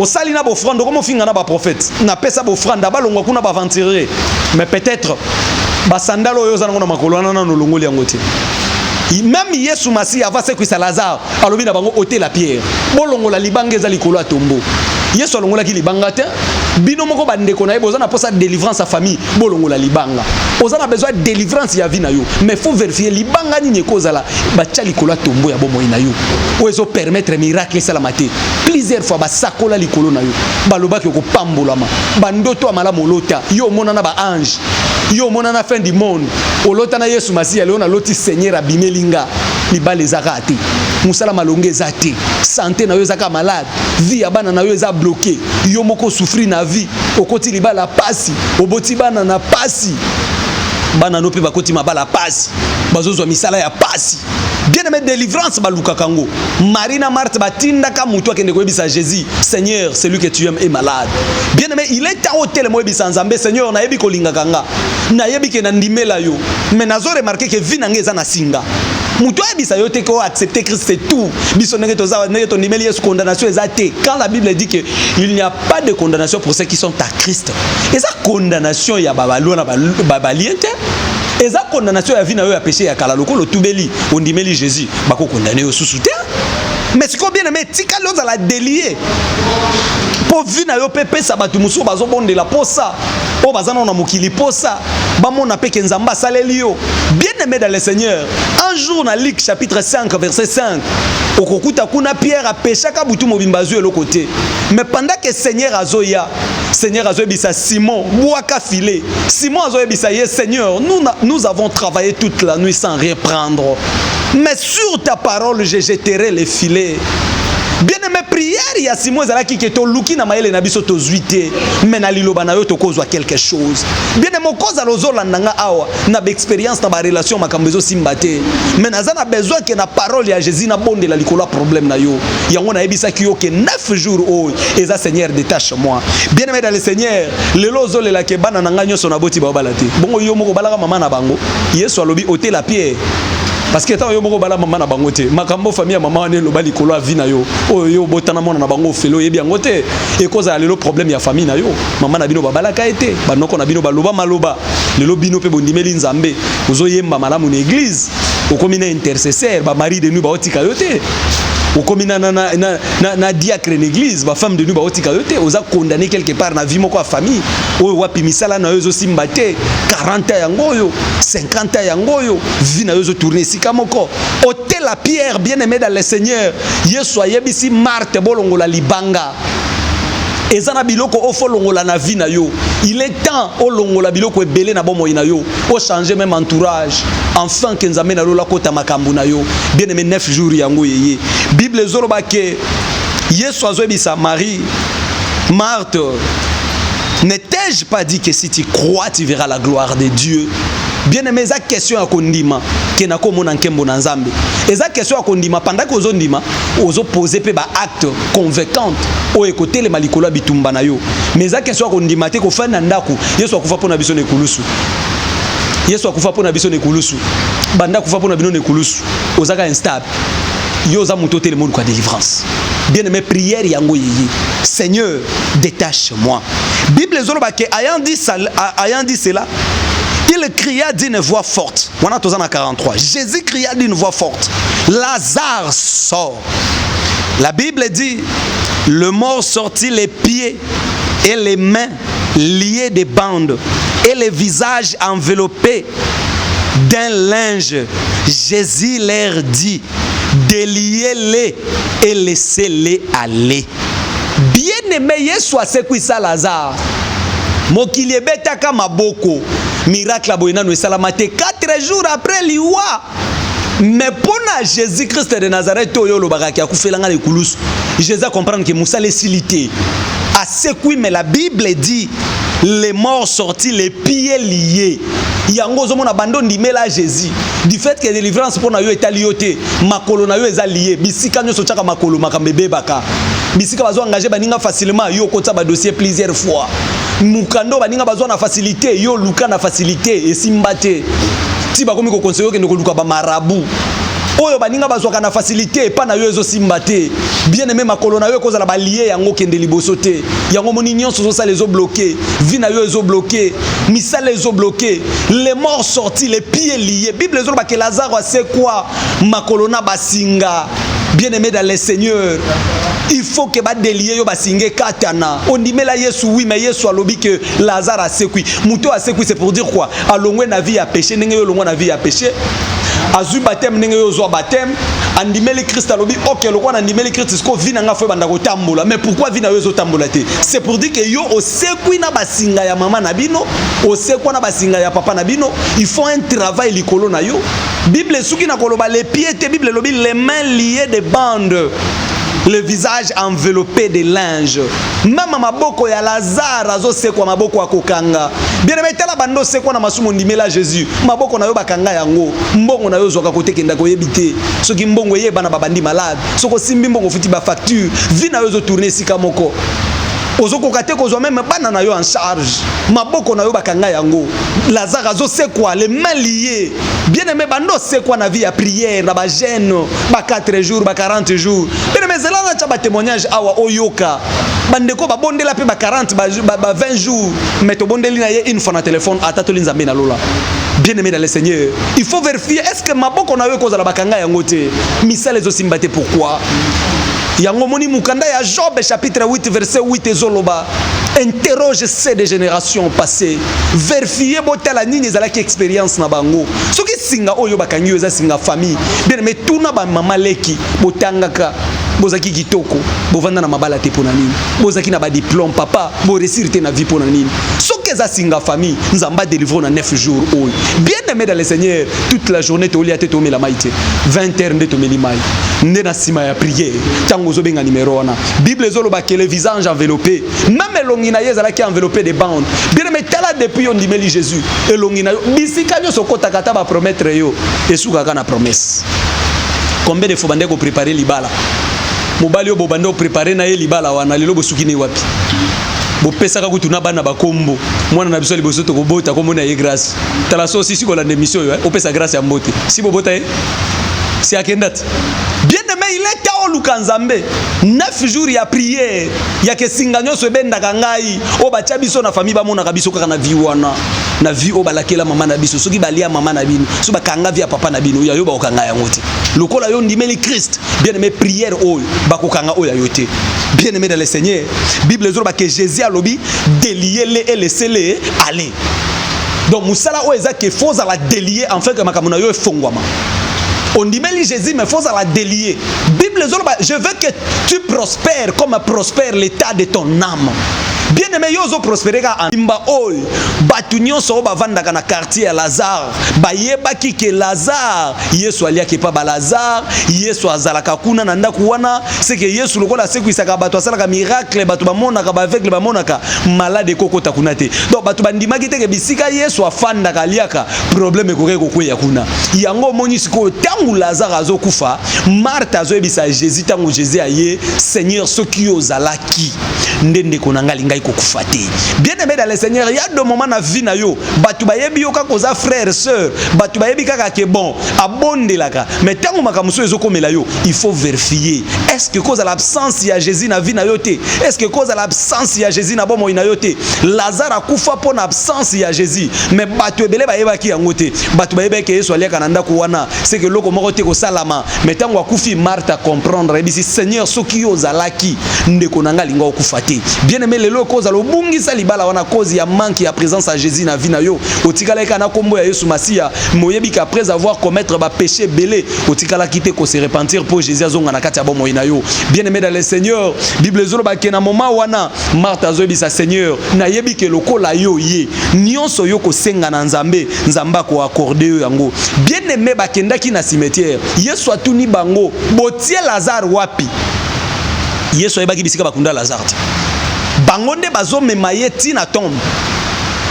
osali na baoffrande, okoma ofinga na baprophète, napesa baoffrande, balongwa kuna, baaventurier. Mais peut-être basandale oyo oza nango na makolo wana, nano olongoli yango te. Même Yesu Masiya, ava sekwisa Lazare, alobi na bango: «Ôtez la pierre.» Bolongola libanga eza likolo ya tombeau. Yesu alongolaki libanga te. Bino moko bandeko na ye, boza na mposa délivrance ya famille, bolongola libanga. Oza na besoin ya délivrance ya vie na yo, mais faut vérifier libanga nini ekozala batya likolo ya tombeau ya bomoi na yo, oyo ezopermettre miracle esalama te. Plusieurs fois basakola likolo na yo, balobaki okopambolama, bandoto ya malamu olota, yo omona na baange, yo omona na fin du monde, olota na Yesu Masiya. Lelo naloti Seigneur abimeli nga, libala eza kaka te, mosala malongo eza te, santé na yo eza kaka malade, vie ya bana na yo eza bloqué, yo moko osouffrir na vie, okoti libala pasi, oboti bana na pasi, bana no mpe bakoti mabala pasi, bazozwa misala ya pasi. Bien aimé, délivrance balukaka yango. Marie na Marthe batindaka motu akende koyebisa Jésus: "Seigneur, celui que tu aimes est malade." Bien aimé, il est temps otelema, oyebisa Nzambe: "Seigneur, nayebi kolingaka nga, nayebi ke nandimela yo, mais nazo remarquer ke vie na nga eza na singa." Moto ayebisa yo te ke oaccepter Christ, c'est tout. Biso ndenge toza, ndenge tondimeli Yesu, condamnation eza te. Quand la Bible dit que il n'y a pas de condamnation pour ceux qui sont à Christ, eza condamnation ya babalwa na balien te, eza condamnation ya vie na yo ya péché ya kala. Lokola otubeli, ondimeli Jésus, bakokondamner yo susu te. Mais sikoyo, bien aimé, etikali ozala délié mpo vie na yo mpe pesa bato mosusu bazobondela posa oyo baza nano na mokili, posa bamona mpe ke Nzambe asaleli yo. Bien aimé dans le Seigneur, un jour na Luc chapitre 5 verset 5, okokuta kuna Pierre apeshaka butu mobimba, azwi eloko te. Mais pendant que Seigneur azoya, Seigneur azoyebisa Simon: "Bwaka filet." Simon azoyebisa ye: "Seigneur, nous, nous avons travaillé toute la nuit sans rien prendre, mais sur ta parole je jetterai les filets." Bien aimé, prière ya Simon ezalaki ke toluki na mayele na biso, tozwi te, mais na liloba na yo tokozwa quelque chose. Bien aimé, okozala ozolanda nga awa na baexpérience na barelation, makambo ezosimba te, mais naza na besoin ke na parole ya Jésus nabondela likolo ya problème na yo. Yango nayebisaki yo ke 9 jours oyo eza "Seigneur, détache moi". Bien aimé dans le Seigneur, lelo ozolelake: "Bana na ngai nyonso naboti baobala te." Bongo yo moko obalaka mama na bango? Yesu alobi: "Ôtez la pierre." Parce que ntango yo moko obala mama na bango te, makambo famille ya mama wana eloba likolo ya vie na yo oyo yo obotana mwana na bango ofele, oyebi yango te. Ekozala lelo problème ya famille na yo, mama na bino babalaka ye te, banoko na bino baloba maloba. Lelo bino mpe bondimeli Nzambe, ozoyemba malamu na église, okomi na intercesseur, bamari de nuit baotika yo te. Okomi na diacre na église, bafemme de nuit baotika yo te. Oza condamné quelque part na vie moko ya famille oyo wapi misala na yo ezosimba te. 40 yango oyo, 50 yango oyo, vie na yo ezotourner esika moko. Ôtez la pierre. Bien aimé dans le Seigneur, Yesu ayebisi Marthe: "Bolongola libanga." Eza na biloko oyo faut olongola na vie na yo. Il est temps olongola biloko ebele na bomoi na yo, ochange même entourage, enfin ke Nzambe na lola kota makambo na yo. Bien aimé, 9 jours yango yeye. Bible ezoloba ke Yesu azoyebisa Marie: "Marthe, ne t'ai-je pas dit que si tu crois, tu verras la gloire de Dieu?" Bien aimé, eza question ya kondima ke nakomona nkembo na Nzambe. Eza question ya kondima. Pendant ke ozondima, ozopose mpe baacte convaincante oyo ekotelema likolo ya bitumba na yo. Mais eza question ya kondima te kofandi na ndako. Yesu akufa mpo na biso na ekulusu. Yesu akufa mpo na biso na ekulusu. Banda akufa mpo na bino na ekulusu, ozaka instable. Yo oza moto otelema, oluka délivrance. Bien aimé, prière yango yeye: "Seigneur, détache moi." Bible ezoloba ke ayant dit cela, il cria d'une voix forte. Wana toza na 43. Jésus cria d'une voix forte: "Lazare, sort." La Bible dit: le mort sortit, les pieds et les mains liés de bandes et le visage enveloppé d'un linge. Jésus leur dit: "Déliez-les et laissez-les aller." Bien-aimé, Yesu asekwisa Lazare. Mokili ebetaka maboko. Miracle boye nano esalama te, 4 jours après liwa. Mais mpo na Jésus Christ de Nazareth oyo olobakaki akufelanga na ekulusu, Jésus acomprendre ke mosala esili te, asekwi. Mais la Bible dit: les morts sortis, les pieds liés. Yango ozomona bando ondimela Jésus, du fait que délivrance mpo na yo etali yo te, makolo na yo eza lié. Bisika nyonso otiaka makolo, makambo ebebaka. Bisika bazwa engage baninga facilement, yo okotisa badossier plusieurs fois. Mokando baninga bazwa na facilité, yo luka na facilité, esimba te. Ti bakomi koconseiller okende koluka bamarabu. Oyo baninga bazwaka na facilité, epa na yo ezosimba te. Bien aimé, makolo na yo ekozala balié, yango okende liboso te. Yango moni nyonso ozosala ezobloquer, vie na yo ezobloquer, misala ezobloquer. Les morts sortis, les pieds liés. Bible ezoloba ke Lazare asekwa makolo na basinga. Bien aimé dans le Seigneur, il faut ke badélier yo, basinga ekatana. Ondimela Yesu, oui, mais Yesu alobi ke Lazare asekwi. Moto asekwi, c'est pour dire quoi? Alongwe na vie ya péché ndenge yo olongwa na vie ya péché, azwi baptême ndenge yo ozwa baptême, andimeli Christ. Alobi: "Ok, lokola nandimeli Christ, siko vie na nga faut ebanda kotambola." Mais pourquoi vie na yo ezotambola te? C'est pour dire que yo osekwi na basinga ya mama na bino, osekwa na basinga ya papa na bino. Il faut un travail likolo na yo. Bible esuki na koloba les pieds te. Bible elobi les mains liées de bandes. Le visage enveloppé de linge. Mama, maboko ya Lazare azosekwa, maboko ya kokanga. Bien aimé, tala, bando osekwa na masumu, ondimela Jésus, maboko na yo bakanga yango. Mbongo na yo ozwaka kote, kenda koyebi te. Soki mbongo eyebana, babandi malade. Soki osimbi mbongo, ofuti bafacture. Vie na yo ezotourne esika moko, ozokoka te kozwa même bana na yo en charge. Maboko na yo bakanga yango. Lazare azosekwa, les mains liées. Bien aimé, bando osekwa na vie ya prière, na bajeûne ba 4 jours, ba 40 jours. Bien aimé, zela na tia batémoignage awa, oyoka bandeko babondela mpe ba 40, ba 20 jours, mais tobondeli na ye une fois na téléphone, ata toli Nzambe na lola. Bien aimé dans le Seigneur, il faut vérifier: est ce que maboko na yo ekozala bakanga yango te? Misala ezosimba te, pourquoi? Yango moni, mokanda ya Job chapitre 8 verset 8 ezoloba: interroge ceux des générations passées, vérifie, botala nini ezalaki expérience na bango. Soki singa oyo bakangi yo eza singa famille, bien aimé, tuna bamama leki botangaka, bozalaki kitoko, bovanda na mabala te mpo na nini? Bozalaki na badiplôme, papa, boréussir te na vie mpo na nini? Soki eza singa famille, Nzambe adelivre na 9 jours oyo. Bien aimé dans le Seigneur, toute la journée tolia te, tomela mai te. 20 heures nde tomeli mai, nde na nsima ya prière. Ntango ozobenga nimero wana, Bible ezoloba ke le visage enveloppé, même elongi na ye ezalaki enveloppé de bande. Bien aimé, tala, depuis yo ndimeli Jésus, elongi na yo, bisika nyonso okotaka, ata bapromettre yo, esukaka na promesse. Combien de fois bande koprépare libala, mobali oyo bobande koprépare na ye libala wana, lelo bosuki ne wapi? Bopesaka kutu na bana bakombo. Mwana na biso ya liboso tokobota, kombo na ye Grâce. Tala, so osisi kolanda émission oyo, opesa Grâce ya mbote. Si bobota ye, si akenda te. Bien aimé, il est temps oluka Nzambe. 9 jours ya prière ya kesinga nyonso ebendaka ngai, oyo batia biso na famille, bamonaka biso kaka na vie wana, na vie oyo balakela mama na biso. Soki balia mama na bino, soki bakanga vie ya papa na bino, ya yo bakokanga yango te. Lokola yo ndimeli Christ, bien aimé, prière oyo bakokanga oyo ya yo te. Bien aimé dans le Seigneur, Bible ezoloba ke Jésus alobi: déliez-les et laissez-les aller. Donc mosala oyo eza ke faut ozala délié afin ke makambo na yo efongwama. Ondimeli Jésus, mais faut ozala délié. Bible ezoloba: je veux que tu prospères comme prospère l'état de ton âme. Bien aimé, yo ozoprospere kaka mba oyo. Bato nyonso oyo bavandaka na quartier ya Lazare bayebaki ke Lazare, Yesu aliaki epa balazare, Yesu azalaka kuna na ndako wana. Seke Yesu lokola asekwisaka bato, asalaka miracle, bato bamonaka, baaveugle bamonaka, malade ekokota kuna te. Donc bato bandimaki te ke bisika Yesu afandaka, aliaka, problème ekoki kokweya kuna. Yango omoni sikoyo, ntango Lazare azokufa, Marthe azoyebisa Jésus. Ntango Jésus aye: Seigneur, soki yo ozalaki nde, ndeko na ngai alingai kokufa te. Bien aimé dans le Seigneur, ya de moment na vie na yo, bato bayebi yo kaka oza frère, sœur, bato bayebi kaka ke bon, abondelaka. Mais ntango makambo mosusu ezokomela yo, il faut vérifier: est ce que kozala absence ya Jésus na vie na yo te? Est ce que kozala absence ya Jésus na bomoi na yo te? Lazare akufa mpo na absence ya Jésus, mais bato ebele bayebaki yango te. Bato bayebaki Yesu aliaka na ndako wana, seke eloko moko te kosalama. Mais ntango akufi, Marthe comprendre, ayebisi: Seigneur, soki yo ozalaki, ndeko na ngai alinga okufa te. Bien aimé, lelo ekozala obungisa libala wana, cause ya manque ya présence ya Jésus na vie na yo. Otikalaki kaka na nkombo ya Yesu Masiya, moyebi ke après avoir commettre bapéché ebele, otikalaki te kose repentir mpo Jésus azonga na kati ya bomoi na yo. Bien aimé dans le Seigneur, Bible ezoloba ke na moment wana, Marthe azoyebisa: Seigneur, nayebi ke lokola yo ye, nyonso yo kosenga na Nzambe, Nzambe akoaccorde yo yango. Bien aimé, bakendaki na cimetière. Yesu atuni bango: botie Lazare wapi? Yesu ayebaki bisika bakunda Lazare te. Bango nde bazomema ye ntina tombe.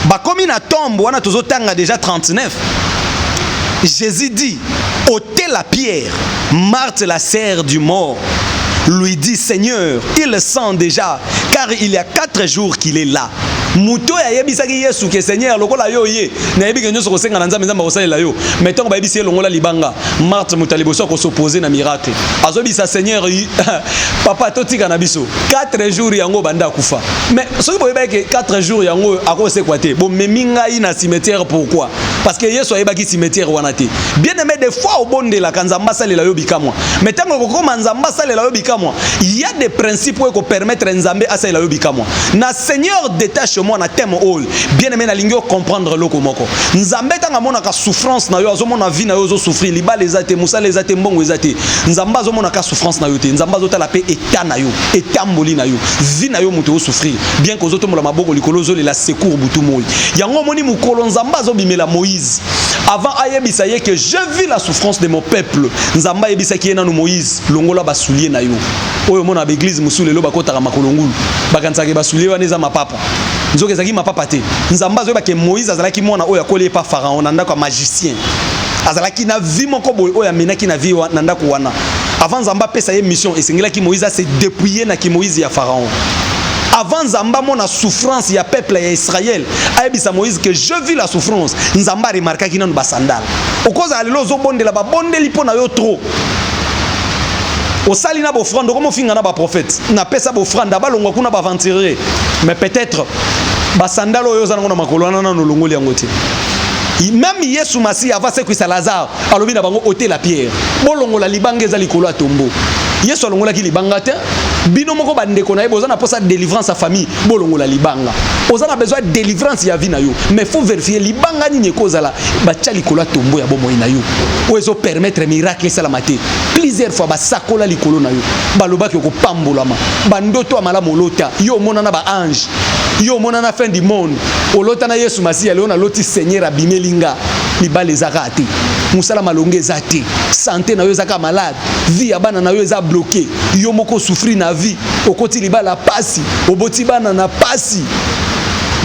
Bakomi na tombe wana, tozotanga déjà 39. Jésus dit: ôtez la pierre. Marthe, la sœur du mort, lui dit: Seigneur, il sent déjà, car il y a 4 jours qu'il est là. Moto oyo ayebisaki Yesu ke: Seigneur, lokola yo ye, nayebi ke nyonso kosenga na Nzambe, Nzambe akosalela yo. Mais ntango bayebisi ye longola libanga, Marthe, moto ya liboso akosopose na miracle, azobisa: Seigneur, papa, totika na biso 4 jours yango banda akufa. Mais soki boyebaki ke 4 jours yango akosekwa te, bomemi ngai na cimetière pourquoi? Parce que Yesu ayebaki cimetière wana te. Bien aimé, des fois obondelaka Nzambe asalela yo bikamwa, mais ntango ekokoma Nzambe asalela yo bikamwa, il y a des principes oyo ekopermettre Nzambe asalela yo bikamwa. Na Seigneur, détache. moi na thème oyo. Bien aimé, nalingi ocomprendre eloko moko. Nzambe, ntango amonaka souffrance na yo, azomona vie na yo ozosouffrir, libala eza te, mosala eza te, mbongo eza te, Nzambe azomonaka souffrance na yo te. Nzambe azotala mpe état na yo, etamboli na yo, vie na yo. Moto osouffrir, bien que ozotombola maboko likolo, ozolela secours butu moi. Yango omoni, mokolo Nzambe azobimela Moïse, avant ayebisa ye que je vis la souffrance de mon peuple, Nzambe ayebisaki ye nanu: Moïse, longola basoulier na yo. Oyo omona baéglise mosusu lelo bakotaka makolo ngulu, bakanisaka basoulier wana eza mapapa, nzoka ezalaki mapapa te. Nzambe azoyeba ke Moïse azalaki mwana oyo akoli epa Pharaon na ndako ya magicien. Azalaki na vie moko boye oyo amenaki na vie na ndako wana. Avant Nzambe apesa ye mission, esengelaki Moïse ase dépouiller na kimoïse ya Pharaon. Avant Nzambe amona souffrance ya peuple ya Israël, ayebisa Moïse que je vis la souffrance, Nzambe aremarkaki nanu basandale. Okozala lelo ozobondela, babondeli mpo na yo trop, osali na baoffrande, okoma ofinga na baprophète, napesa baoffrande, balongwa kuna, baaventurier. Mais peut-être basandale oyo oza nango na makolo wana, nano olongoli yango te. Même Yesu Masiya, ava sekwisa Lazare, alobi na bango: ôtez la pierre, bolongola libanga eza likolo ya tombeau. Yesu alongolaki libanga te. Bino moko bandeko na ye, boza na mposa délivrance ya famille, bolongola libanga. Oza na besoin ya délivrance ya vie na yo, mais faut vérifier libanga nini ekozala batya likolo ya tombeau ya bomoi na yo, oyo ezopermettre miracle esalama te. Plusieurs fois basakola likolo na yo, balobaki okopambolama, bandoto ya malamu olota, yo omona na baange, yo omona na fin du monde, olota na Yesu Masiya. Lelo naloti Seigneur abimeli nga, libala eza kaka te, mosala malongo eza te, santé na yo eza kaka malade, vie ya bana na yo eza bloqué, yo moko osouffrir na vie, okoti libala pasi, oboti bana na pasi,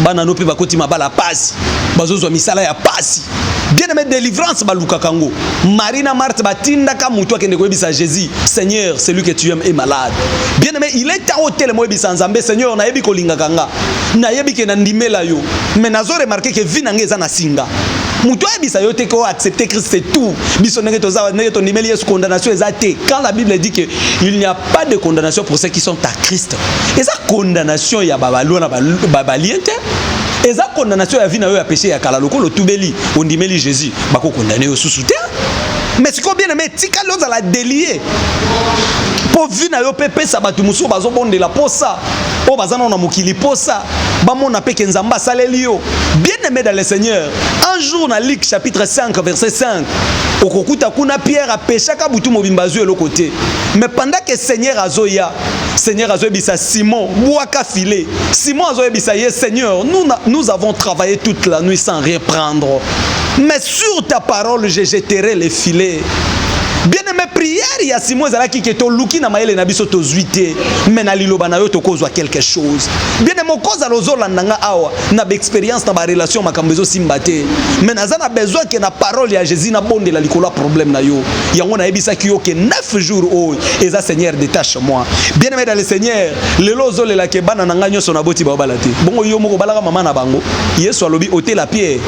bana no mpe bakoti mabala pasi, bazozwa misala ya pasi. Bien aimé, délivrance balukaka yango. Marie na Marthe batindaka motu akende koyebisa Jésus: Seigneur, celui que tu aimes est malade. Bien aimé, il est temps otelema, oyebisa Nzambe: Seigneur, nayebi kolingaka nga, nayebi ke nandimela yo, mais nazo remarquer ke vie na nga eza na singa. Moto ayebisa yo te ke oaccepter Christ, c'est tout. Biso ndenge toza, ndenge tondimeli Yesu, condamnation eza te. Quand la Bible dit que il n'y a pas de condamnation pour ceux qui sont à Christ, eza condamnation ya babalwa na babalien te, eza condamnation ya vie na yo ya péché ya kala. Lokola otubeli, ondimeli Jésus, bakokondamner yo susu te. Mais sikoyo, bien aimé, etikali ozala délié mpo vie na yo mpe pesa bato mosusu bazobondela posa, oyo baza nano na mokili, posa bamona mpe ke Nzambe asaleli yo. Bien aimé dans le Seigneur, un jour na Luc chapitre 5 verset 5, okokuta kuna Pierre apeshaka butu mobimba, azwi eloko te. Mais pendant que Seigneur azoya, Seigneur azoyebisa Simon: bwaka filet. Simon azoyebisa ye: Seigneur, nous, nous avons travaillé toute la nuit sans rien prendre, mais sur ta parole je jetterai les filets. Bien aimé, prière ya Simon ezalaki ke toluki na mayele na biso, tozwi te, mais na liloba na yo tokozwa quelque chose. Bien aimé, okozala ozolanda nga awa na baexpérience na barelation, makambo ezosimba te, mais naza na besoin ke na parole ya Jésus nabondela likolo ya problème na yo. Yango nayebisaki yo ke 9 jours oyo eza Seigneur, détache moi. Bien aimé dans le Seigneur, lelo ozolelake bana na ngai nyonso naboti baobala te. Bongo yo moko obalaka mama na bango? Yesu alobi: ôtez la pierre.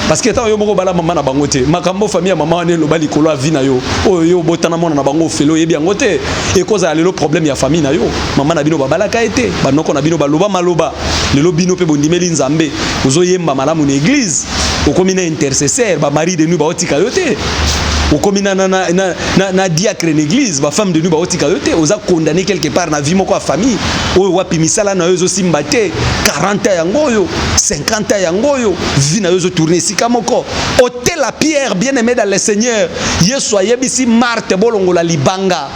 Parce que ntango yo moko obala mama na bango te, makambo famille ya mama wana eloba likolo ya vie na yo, oyo yo obotana mwana na bango ofele, oyebi yango te. Ekozala lelo problème ya famille na yo, mama na bino babalaka ye te, banoko na bino baloba maloba. Lelo bino mpe bondimeli Nzambe, ozoyemba malamu na église, okomi na intercesseur, bamari de nuit baotika yo te, okomi na diacre na église, bafemme de nuit baotika yo te. Oza condamné quelque part na vie moko ya famille oyo wapi misala na yo ezosimba te. 40 yango oyo, 50 yango oyo, vie na yo ezotourner esika moko. Ôtez la pierre. Bien aimé dans le Seigneur, Yesu ayebisi Marthe: bolongola libanga.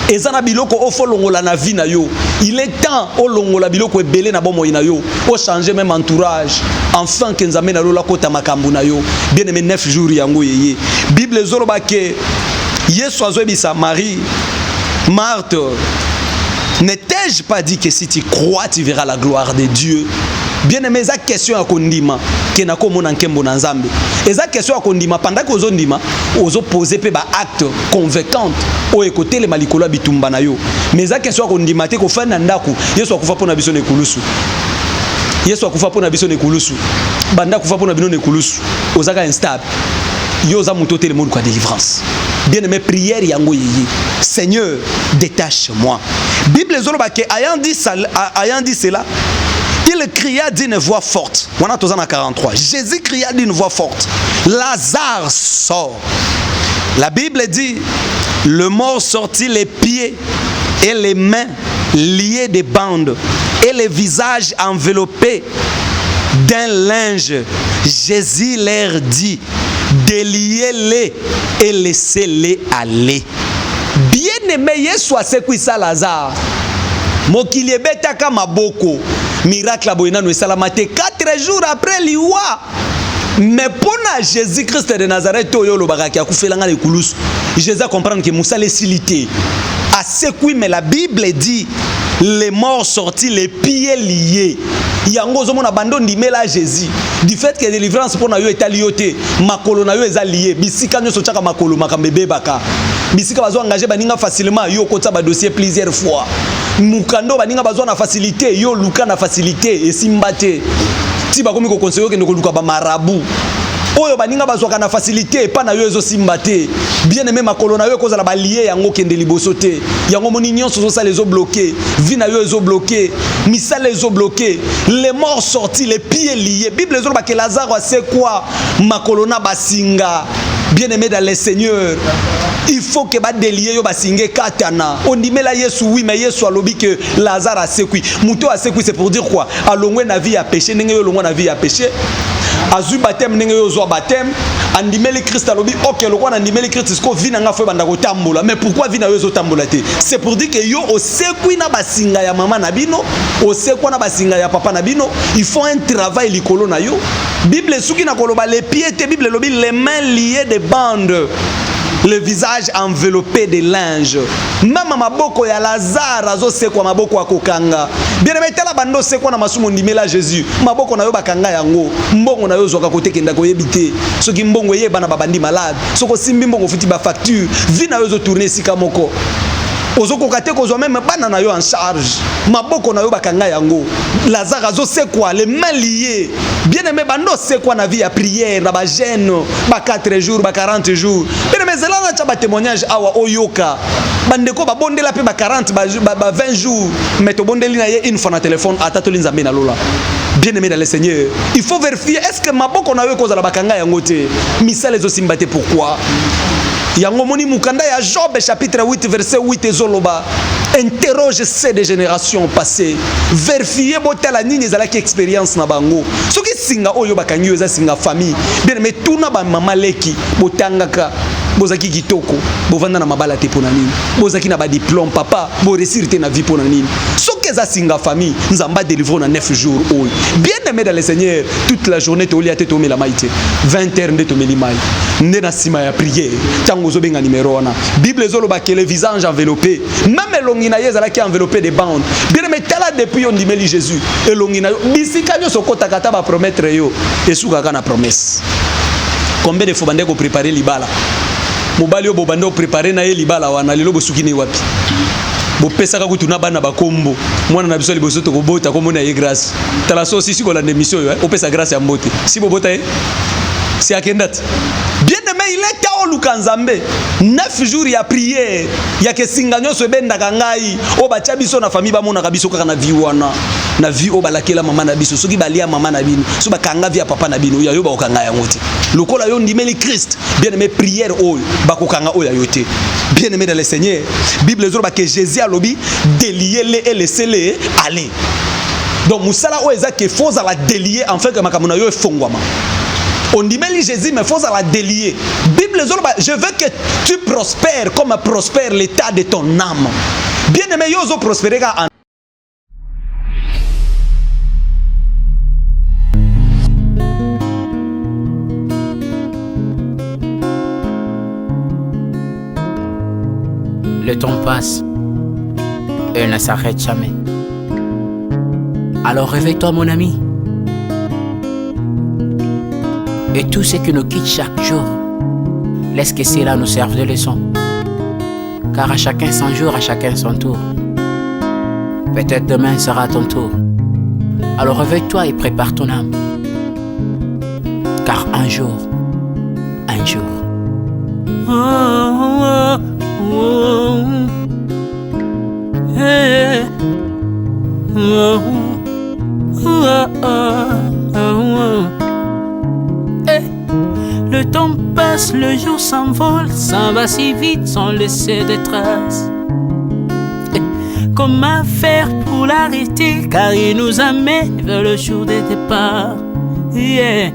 Eza na biloko oyo faut longola na vie na yo. Il est temps olongola biloko ebele na bomoi na yo, ochange même entourage, enfin ke Nzambe na lola kota makambo na yo. Bien aimé, 9 jours yango yeye. Bible ezoloba ke Yesu azoyebisa Marie: Marthe, ne t'ai-je pas dit que si tu crois, tu verras la gloire de Dieu? Bien aimé, eza question ya kondima ke nakomona nkembo na Nzambe. Eza question ya kondima. Pendant ke ozondima, ozopose mpe baacte convaincante oyo ekotelema likolo ya bitumba na yo. Mais eza question ya kondima te kofanda na ndako. Yesu akufa mpo na biso na ekulusu. Yesu akufa mpo na biso na ekulusu. Banda akufa mpo na bino na ekulusu, ozaka instable. Yo oza moto otelema, oluka délivrance. Bien aimé, prière yango yeye: Seigneur, détache moi. Bible ezoloba ke ayant dit cela, il cria d'une voix forte. Wana toza na 43. Jésus cria d'une voix forte: Lazare, sort. La Bible dit: le mort sortit, les pieds et les mains liés des bandes. et le visage enveloppé d'un linge. Jésus leur dit, déliez-les et laissez-les aller. Bien-aimé, Yesu asekwisa Lazare. Mokili ebetaka maboko. Miracle boye nanu esalama te. 4 jours après liwa. Mais pona Jésus Christ de Nazareth oyo olobaka ki akufela nga na ekulusu, Jésus a comprendre que mosala esili te. Asekwi, mais la Bible dit les morts sortis les pieds liés. Yango ozomona bando ndimela Jésus. Du fait que délivrance pona yo etali yo te, makolo na yo eza lié. Bisika nyonso otiaka makolo makambo ebebaka. Bisika bazo engager baninga facilement, yo okotisa ba dossier plusieurs fois. Mukando baninga bazwa na facilité, yo luka na facilité esimba te. Ti bakomi ko conseiller okende koluka ba marabout. Oyo baninga bazwaka na facilité epa na yo ezosimba te. Bien aimé, makolo na yo ekozala ba lié yango kende liboso te. Yango moni nyonso ozosala ezo bloqué, vie na yo ezo bloqué, misala ezo bloqué, les morts sortis, les pieds liés. Bible ezoloba ke Lazare asekwa makolo na basinga. Bien aimé dans le Seigneur, il faut que ba délier yo basinge katana. Ondimela Yesu, oui, mais Yesu alobi que Lazare asekwi. Muto asekwi, c'est pour dire quoi? Alongwe na vie ya péché, ndenge yo longwa na vie ya péché. Azwi baptême ndenge yo ozwa baptême. Andimeli Christ alobi ok, lokwa na ndimeli Christ siko vie na nga fo ebanda kotambola. Mais pourquoi vie na yo ezotambola te? C'est pour dire que yo osekwi na basinga ya mama na bino, osekwa na basinga ya papa na bino. Il faut un travail likolo na yo. Bible esuki na koloba les pieds te, Bible elobi les mains liées de bandes, le visage enveloppé de linge. Mama maboko ya Lazare azosekwa maboko akokanga. Bien aimé, tala bando sekwa na masumu ndimela Jésus. Maboko na yo bakanga yango. Mbongo na yo zwaka kote kenda koyebi te. Soki mbongo eyeba na babandi malade. Soko simbi mbongo futi ba facture. Vie na yo ezo tourner sika moko. Ozokoka te kozwa même bana na yo en charge. Maboko na yo bakanga yango. Lazare azosekwa les mains liées. Bien aimé, bando sekwa na vie ya prière, na ba jeûne, ba 4 jours, ba 40 jours. Bien aimé, zela na tcha ba témoignage awa oyoka. Bandeko ba bondela pe ba 40, ba 20 jours, mais to bondeli na ye une fois na téléphone ata to linzambe na lola. Bien aimé dans le Seigneur, il faut vérifier est-ce que maboko na yo ekozala bakanga yango te. Misala ezosimba te pourquoi? Yango moni mukanda ya Job chapitre 8 verset 8 ezoloba interroge ces des générations passées, vérifier botala nini ezalaki expérience na bango. Soki singa oyo bakangi yo eza singa famille, bien aimé, tuna ba mama leki botangaka bozaki kitoko, bovanda na mabala te pona nini, bozaki na ba diplôme papa, bo réussir te na vie pona nini. Soki eza singa famille, Nzamba délivre na 9 jours oyo. Bien aimé dans le Seigneur, toute la journée tolia te tomela mai te, 20 heures nde tomeli mai, nde na sima ya prière tango ozobenga numéro wana. Bible ezoloba que le visage enveloppé, même elongi na ye ezalaki enveloppé de bandes. Bien aimé, tala depuis yo ndimeli Jésus, elongi na yo bisika nyonso okotaka ata ba promettre yo esukaka na promesse. Combien de fois bande ko préparer libala? Mobali oyo bobande ko préparer na ye libala wana lelo bosuki ne wapi? Bopesaka kutu na bana bakombo. Mwana na biso liboso tokobota kombo na ye grâce. Tala so sisi kolanda émission oyo, opesa grâce ya mbote. Si bobota ye, si akenda te. Bien aimé, il est temps oluka Nzambe. 9 jours ya prière, ya kesinga nyonso ebendaka ngai. Oyo batia biso na famille bamonaka biso kaka na vie wana. Na vie oyo balakela mama na biso, soki balia mama na bino, soki bakanga vie ya papa na bino, ya yo bakokanga yango te. Lokola yo ndimeli Christ, bien aimé, prière oyo bakokanga oyo ya yo te. Bien aimé dans le Seigneur, Bible ezoloba que Jésus alobi déliez-les et laissez-les aller. Donc musala oyo eza ke faut la délier en fait que makambo na yo efongwama. Ondimeli Jésus, mais faut la délier. Bible ezoloba, je veux que tu prospères comme prospère l'état de ton âme. Bien aimé, yo ozo prospérer ka en Le temps passe et ne s'arrête jamais. Alors réveille-toi, mon ami. Et tout ce qui nous quitte chaque jour, laisse que cela nous serve de leçon. Car à chacun son jour, à chacun son tour. Peut-être demain sera ton tour. Alors réveille-toi et prépare ton âme. Car un jour, un jour. Oh, oh, oh, hey, oh, oh, oh, oh. Hey. Le temps passe, le jour s'envole, s'en va si vite sans laisser de traces. Hey. Comment faire pour l'arrêter? Car il nous amène vers le jour des départs. Yeah.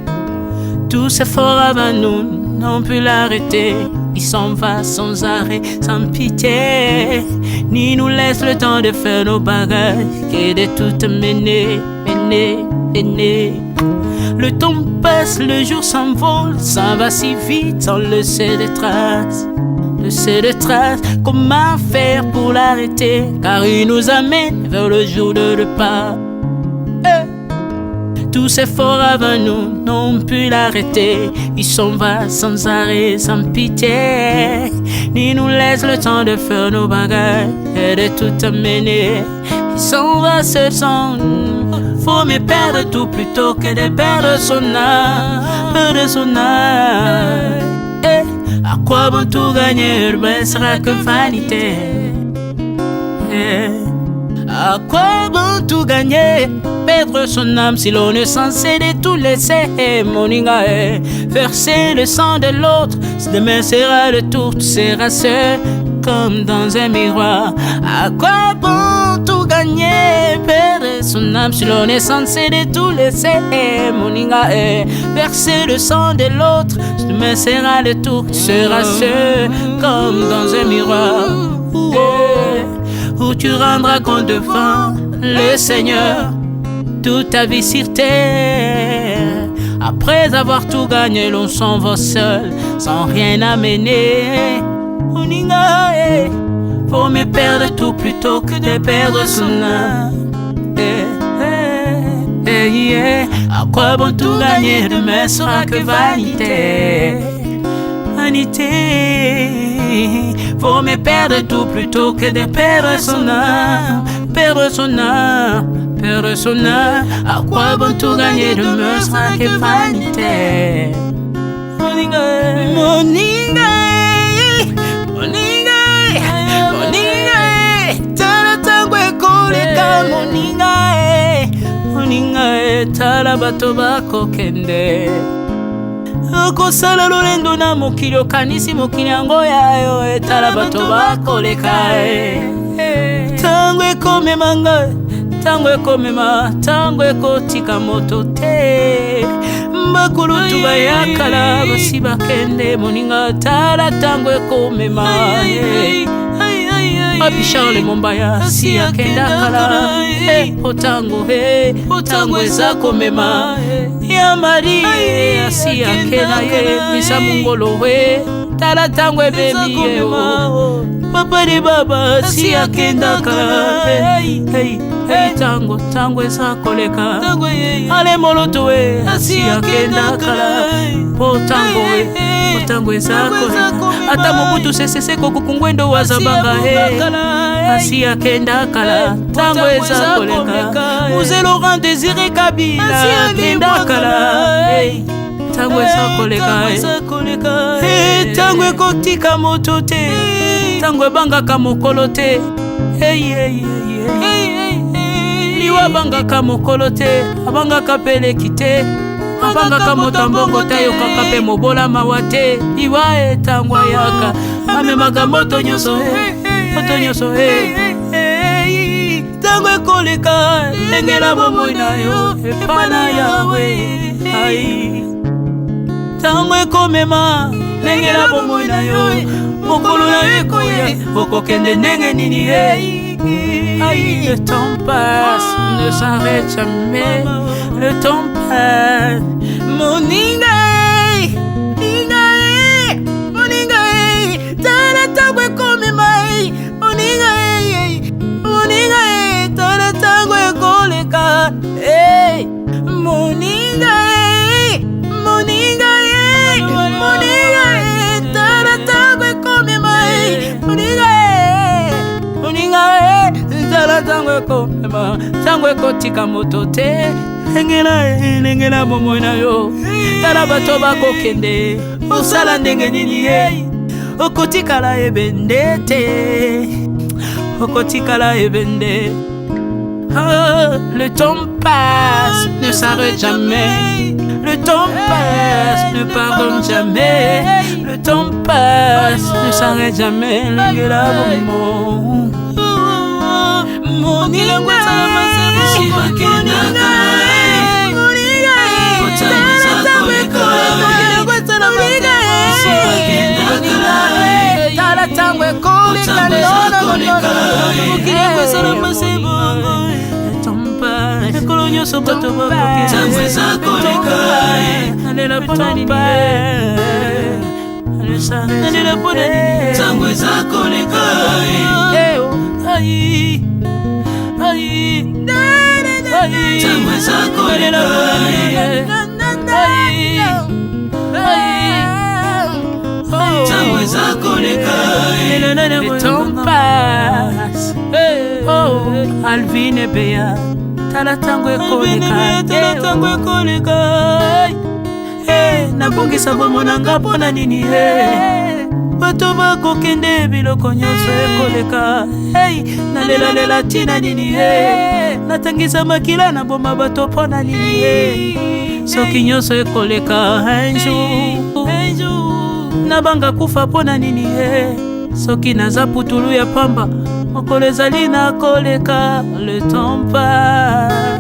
Tous ces forts avant nous n'ont pu l'arrêter. Il s'en va sans arrêt, sans pitié. Ni nous laisse le temps de faire nos bagages et de tout mener, mener, mener. Le temps passe, le jour s'envole, ça va si vite sans laisser de traces. Laisser de traces, comment faire pour l'arrêter? Car il nous amène vers le jour de départ. Eh. Tous ces forts avant nous n'ont pu l'arrêter. Il s'en va sans arrêt, sans pitié. Ni nous laisse le temps de faire nos bagages et de tout amener. Il s'en va seul sans. Faut mieux perdre tout plutôt que de perdre son âme, perdre son âme. Eh, à quoi bon tout gagner, ne sera que vanité. Eh, à quoi bon tout gagner, perdre son âme si l'on est censé de tout laisser, moninga, eh, verser le sang de l'autre, demain sera le tour, tu seras seul comme dans un miroir. À quoi bon tout gagner, perdre son âme si l'on est censé de tout laisser, moninga, eh, verser le sang de l'autre, demain sera le tour, tu seras seul comme dans un miroir. Eh, où tu rendras compte devant le Seigneur toute ta vie sur terre. Après avoir tout gagné, l'on s'en va seul, sans rien amener. Moninga, eh, faut mieux perdre tout plutôt que de perdre son âme. Eh, eh, eh, yeah. À quoi bon tout gagner, demain sera que vanité. Vanité. Faut mieux perdre tout plutôt que de perdre son âme. Perdre son âme, perdre son âme. À quoi bon tout gagner, demain sera que vanité. Moninga, moninga, moninga, moninga, tala tango ekoleka, moninga, moninga, tala bato bakokende. Okosala lolendo na mokili, okanisi mokili yango ya yo, etala bato bakoleka. Ntango ekomema ngai, ntango ekomema, ntango ekotika moto te. Bakulutu bayakala basi bakende, moninga, tala ntango ekomema. Papi Charles Mombaya si akenda kala, po ntango, ntango eza komema. Ya Mari asi akenda ye, misa mongolo we, tala ntango ebemi ye. Papa de baba si akenda kala. Ntango, ntango eza koleka. Ale moloto we asi akenda kala, po ntango we, po ntango eza koleka. Ata Mobutu Sese Seko Kuku Ngwendo wazabanga he asi akenda kala, ntango eza koleka. Mzee Laurent Désiré Kabila akenda kala, ntango eza koleka. Ntango ekotika moto te, ntango ebangaka mokolo te. Liwa abangaka mokolo te, abangaka peleki te, abangaka moto ya mbongo te, ayokaka mpe mobola mawa te. Liwa etango ayaka amemaka moto nyonso, moto nyonso. Ntango ekoleka, lengela bomoi na yo epa na Yawe. Ai, ntango ekomema, lengela bomoi na yo, mokolo na yo ekoya, okokende ndenge nini ye? Aïe, le temps passe, ne s'arrête jamais. Le temps passe. Moninga, moninga, moninga, tala tango ekomema. Moninga, moninga, tala tango ekoleka. Moninga, moninga, moninga, tala tango ekomema. Moninga, moninga, tala ntango ekomema, ntango ekotika moto te. Lengela, lengela bomoi na yo, tala bato bakokende, osala ndenge nini ye? Okotikala ebende te, okotikala ebende. Oh, le temps passe, ne s'arrête jamais. Le temps passe, ne pardonne jamais. Le temps passe, ne s'arrête jamais. Lengela bomoi. Moninga, tala ntango ekoleka. Mikolo nyonso bato bakokenalela mpona nini? Nalela mpona nini? Ntango eza koleka. Ntango eza koleka. Ntango eza koleka. Le temps passe. Oh, Alvin Ebeya, tala ntango ekoleka, tala ntango ekoleka. Nabongisa bomo na nga mpo na nini? Bato bakokende, biloko nyonso ekoleka. Nalelalela ntina nini? Natangisa makila, naboma bato mpo na nini soki nyonso ekoleka un jour? Nabanga kufa mpo na nini soki naza putulu ya pamba? Mokolo ezali nakoleka. Le temps passe.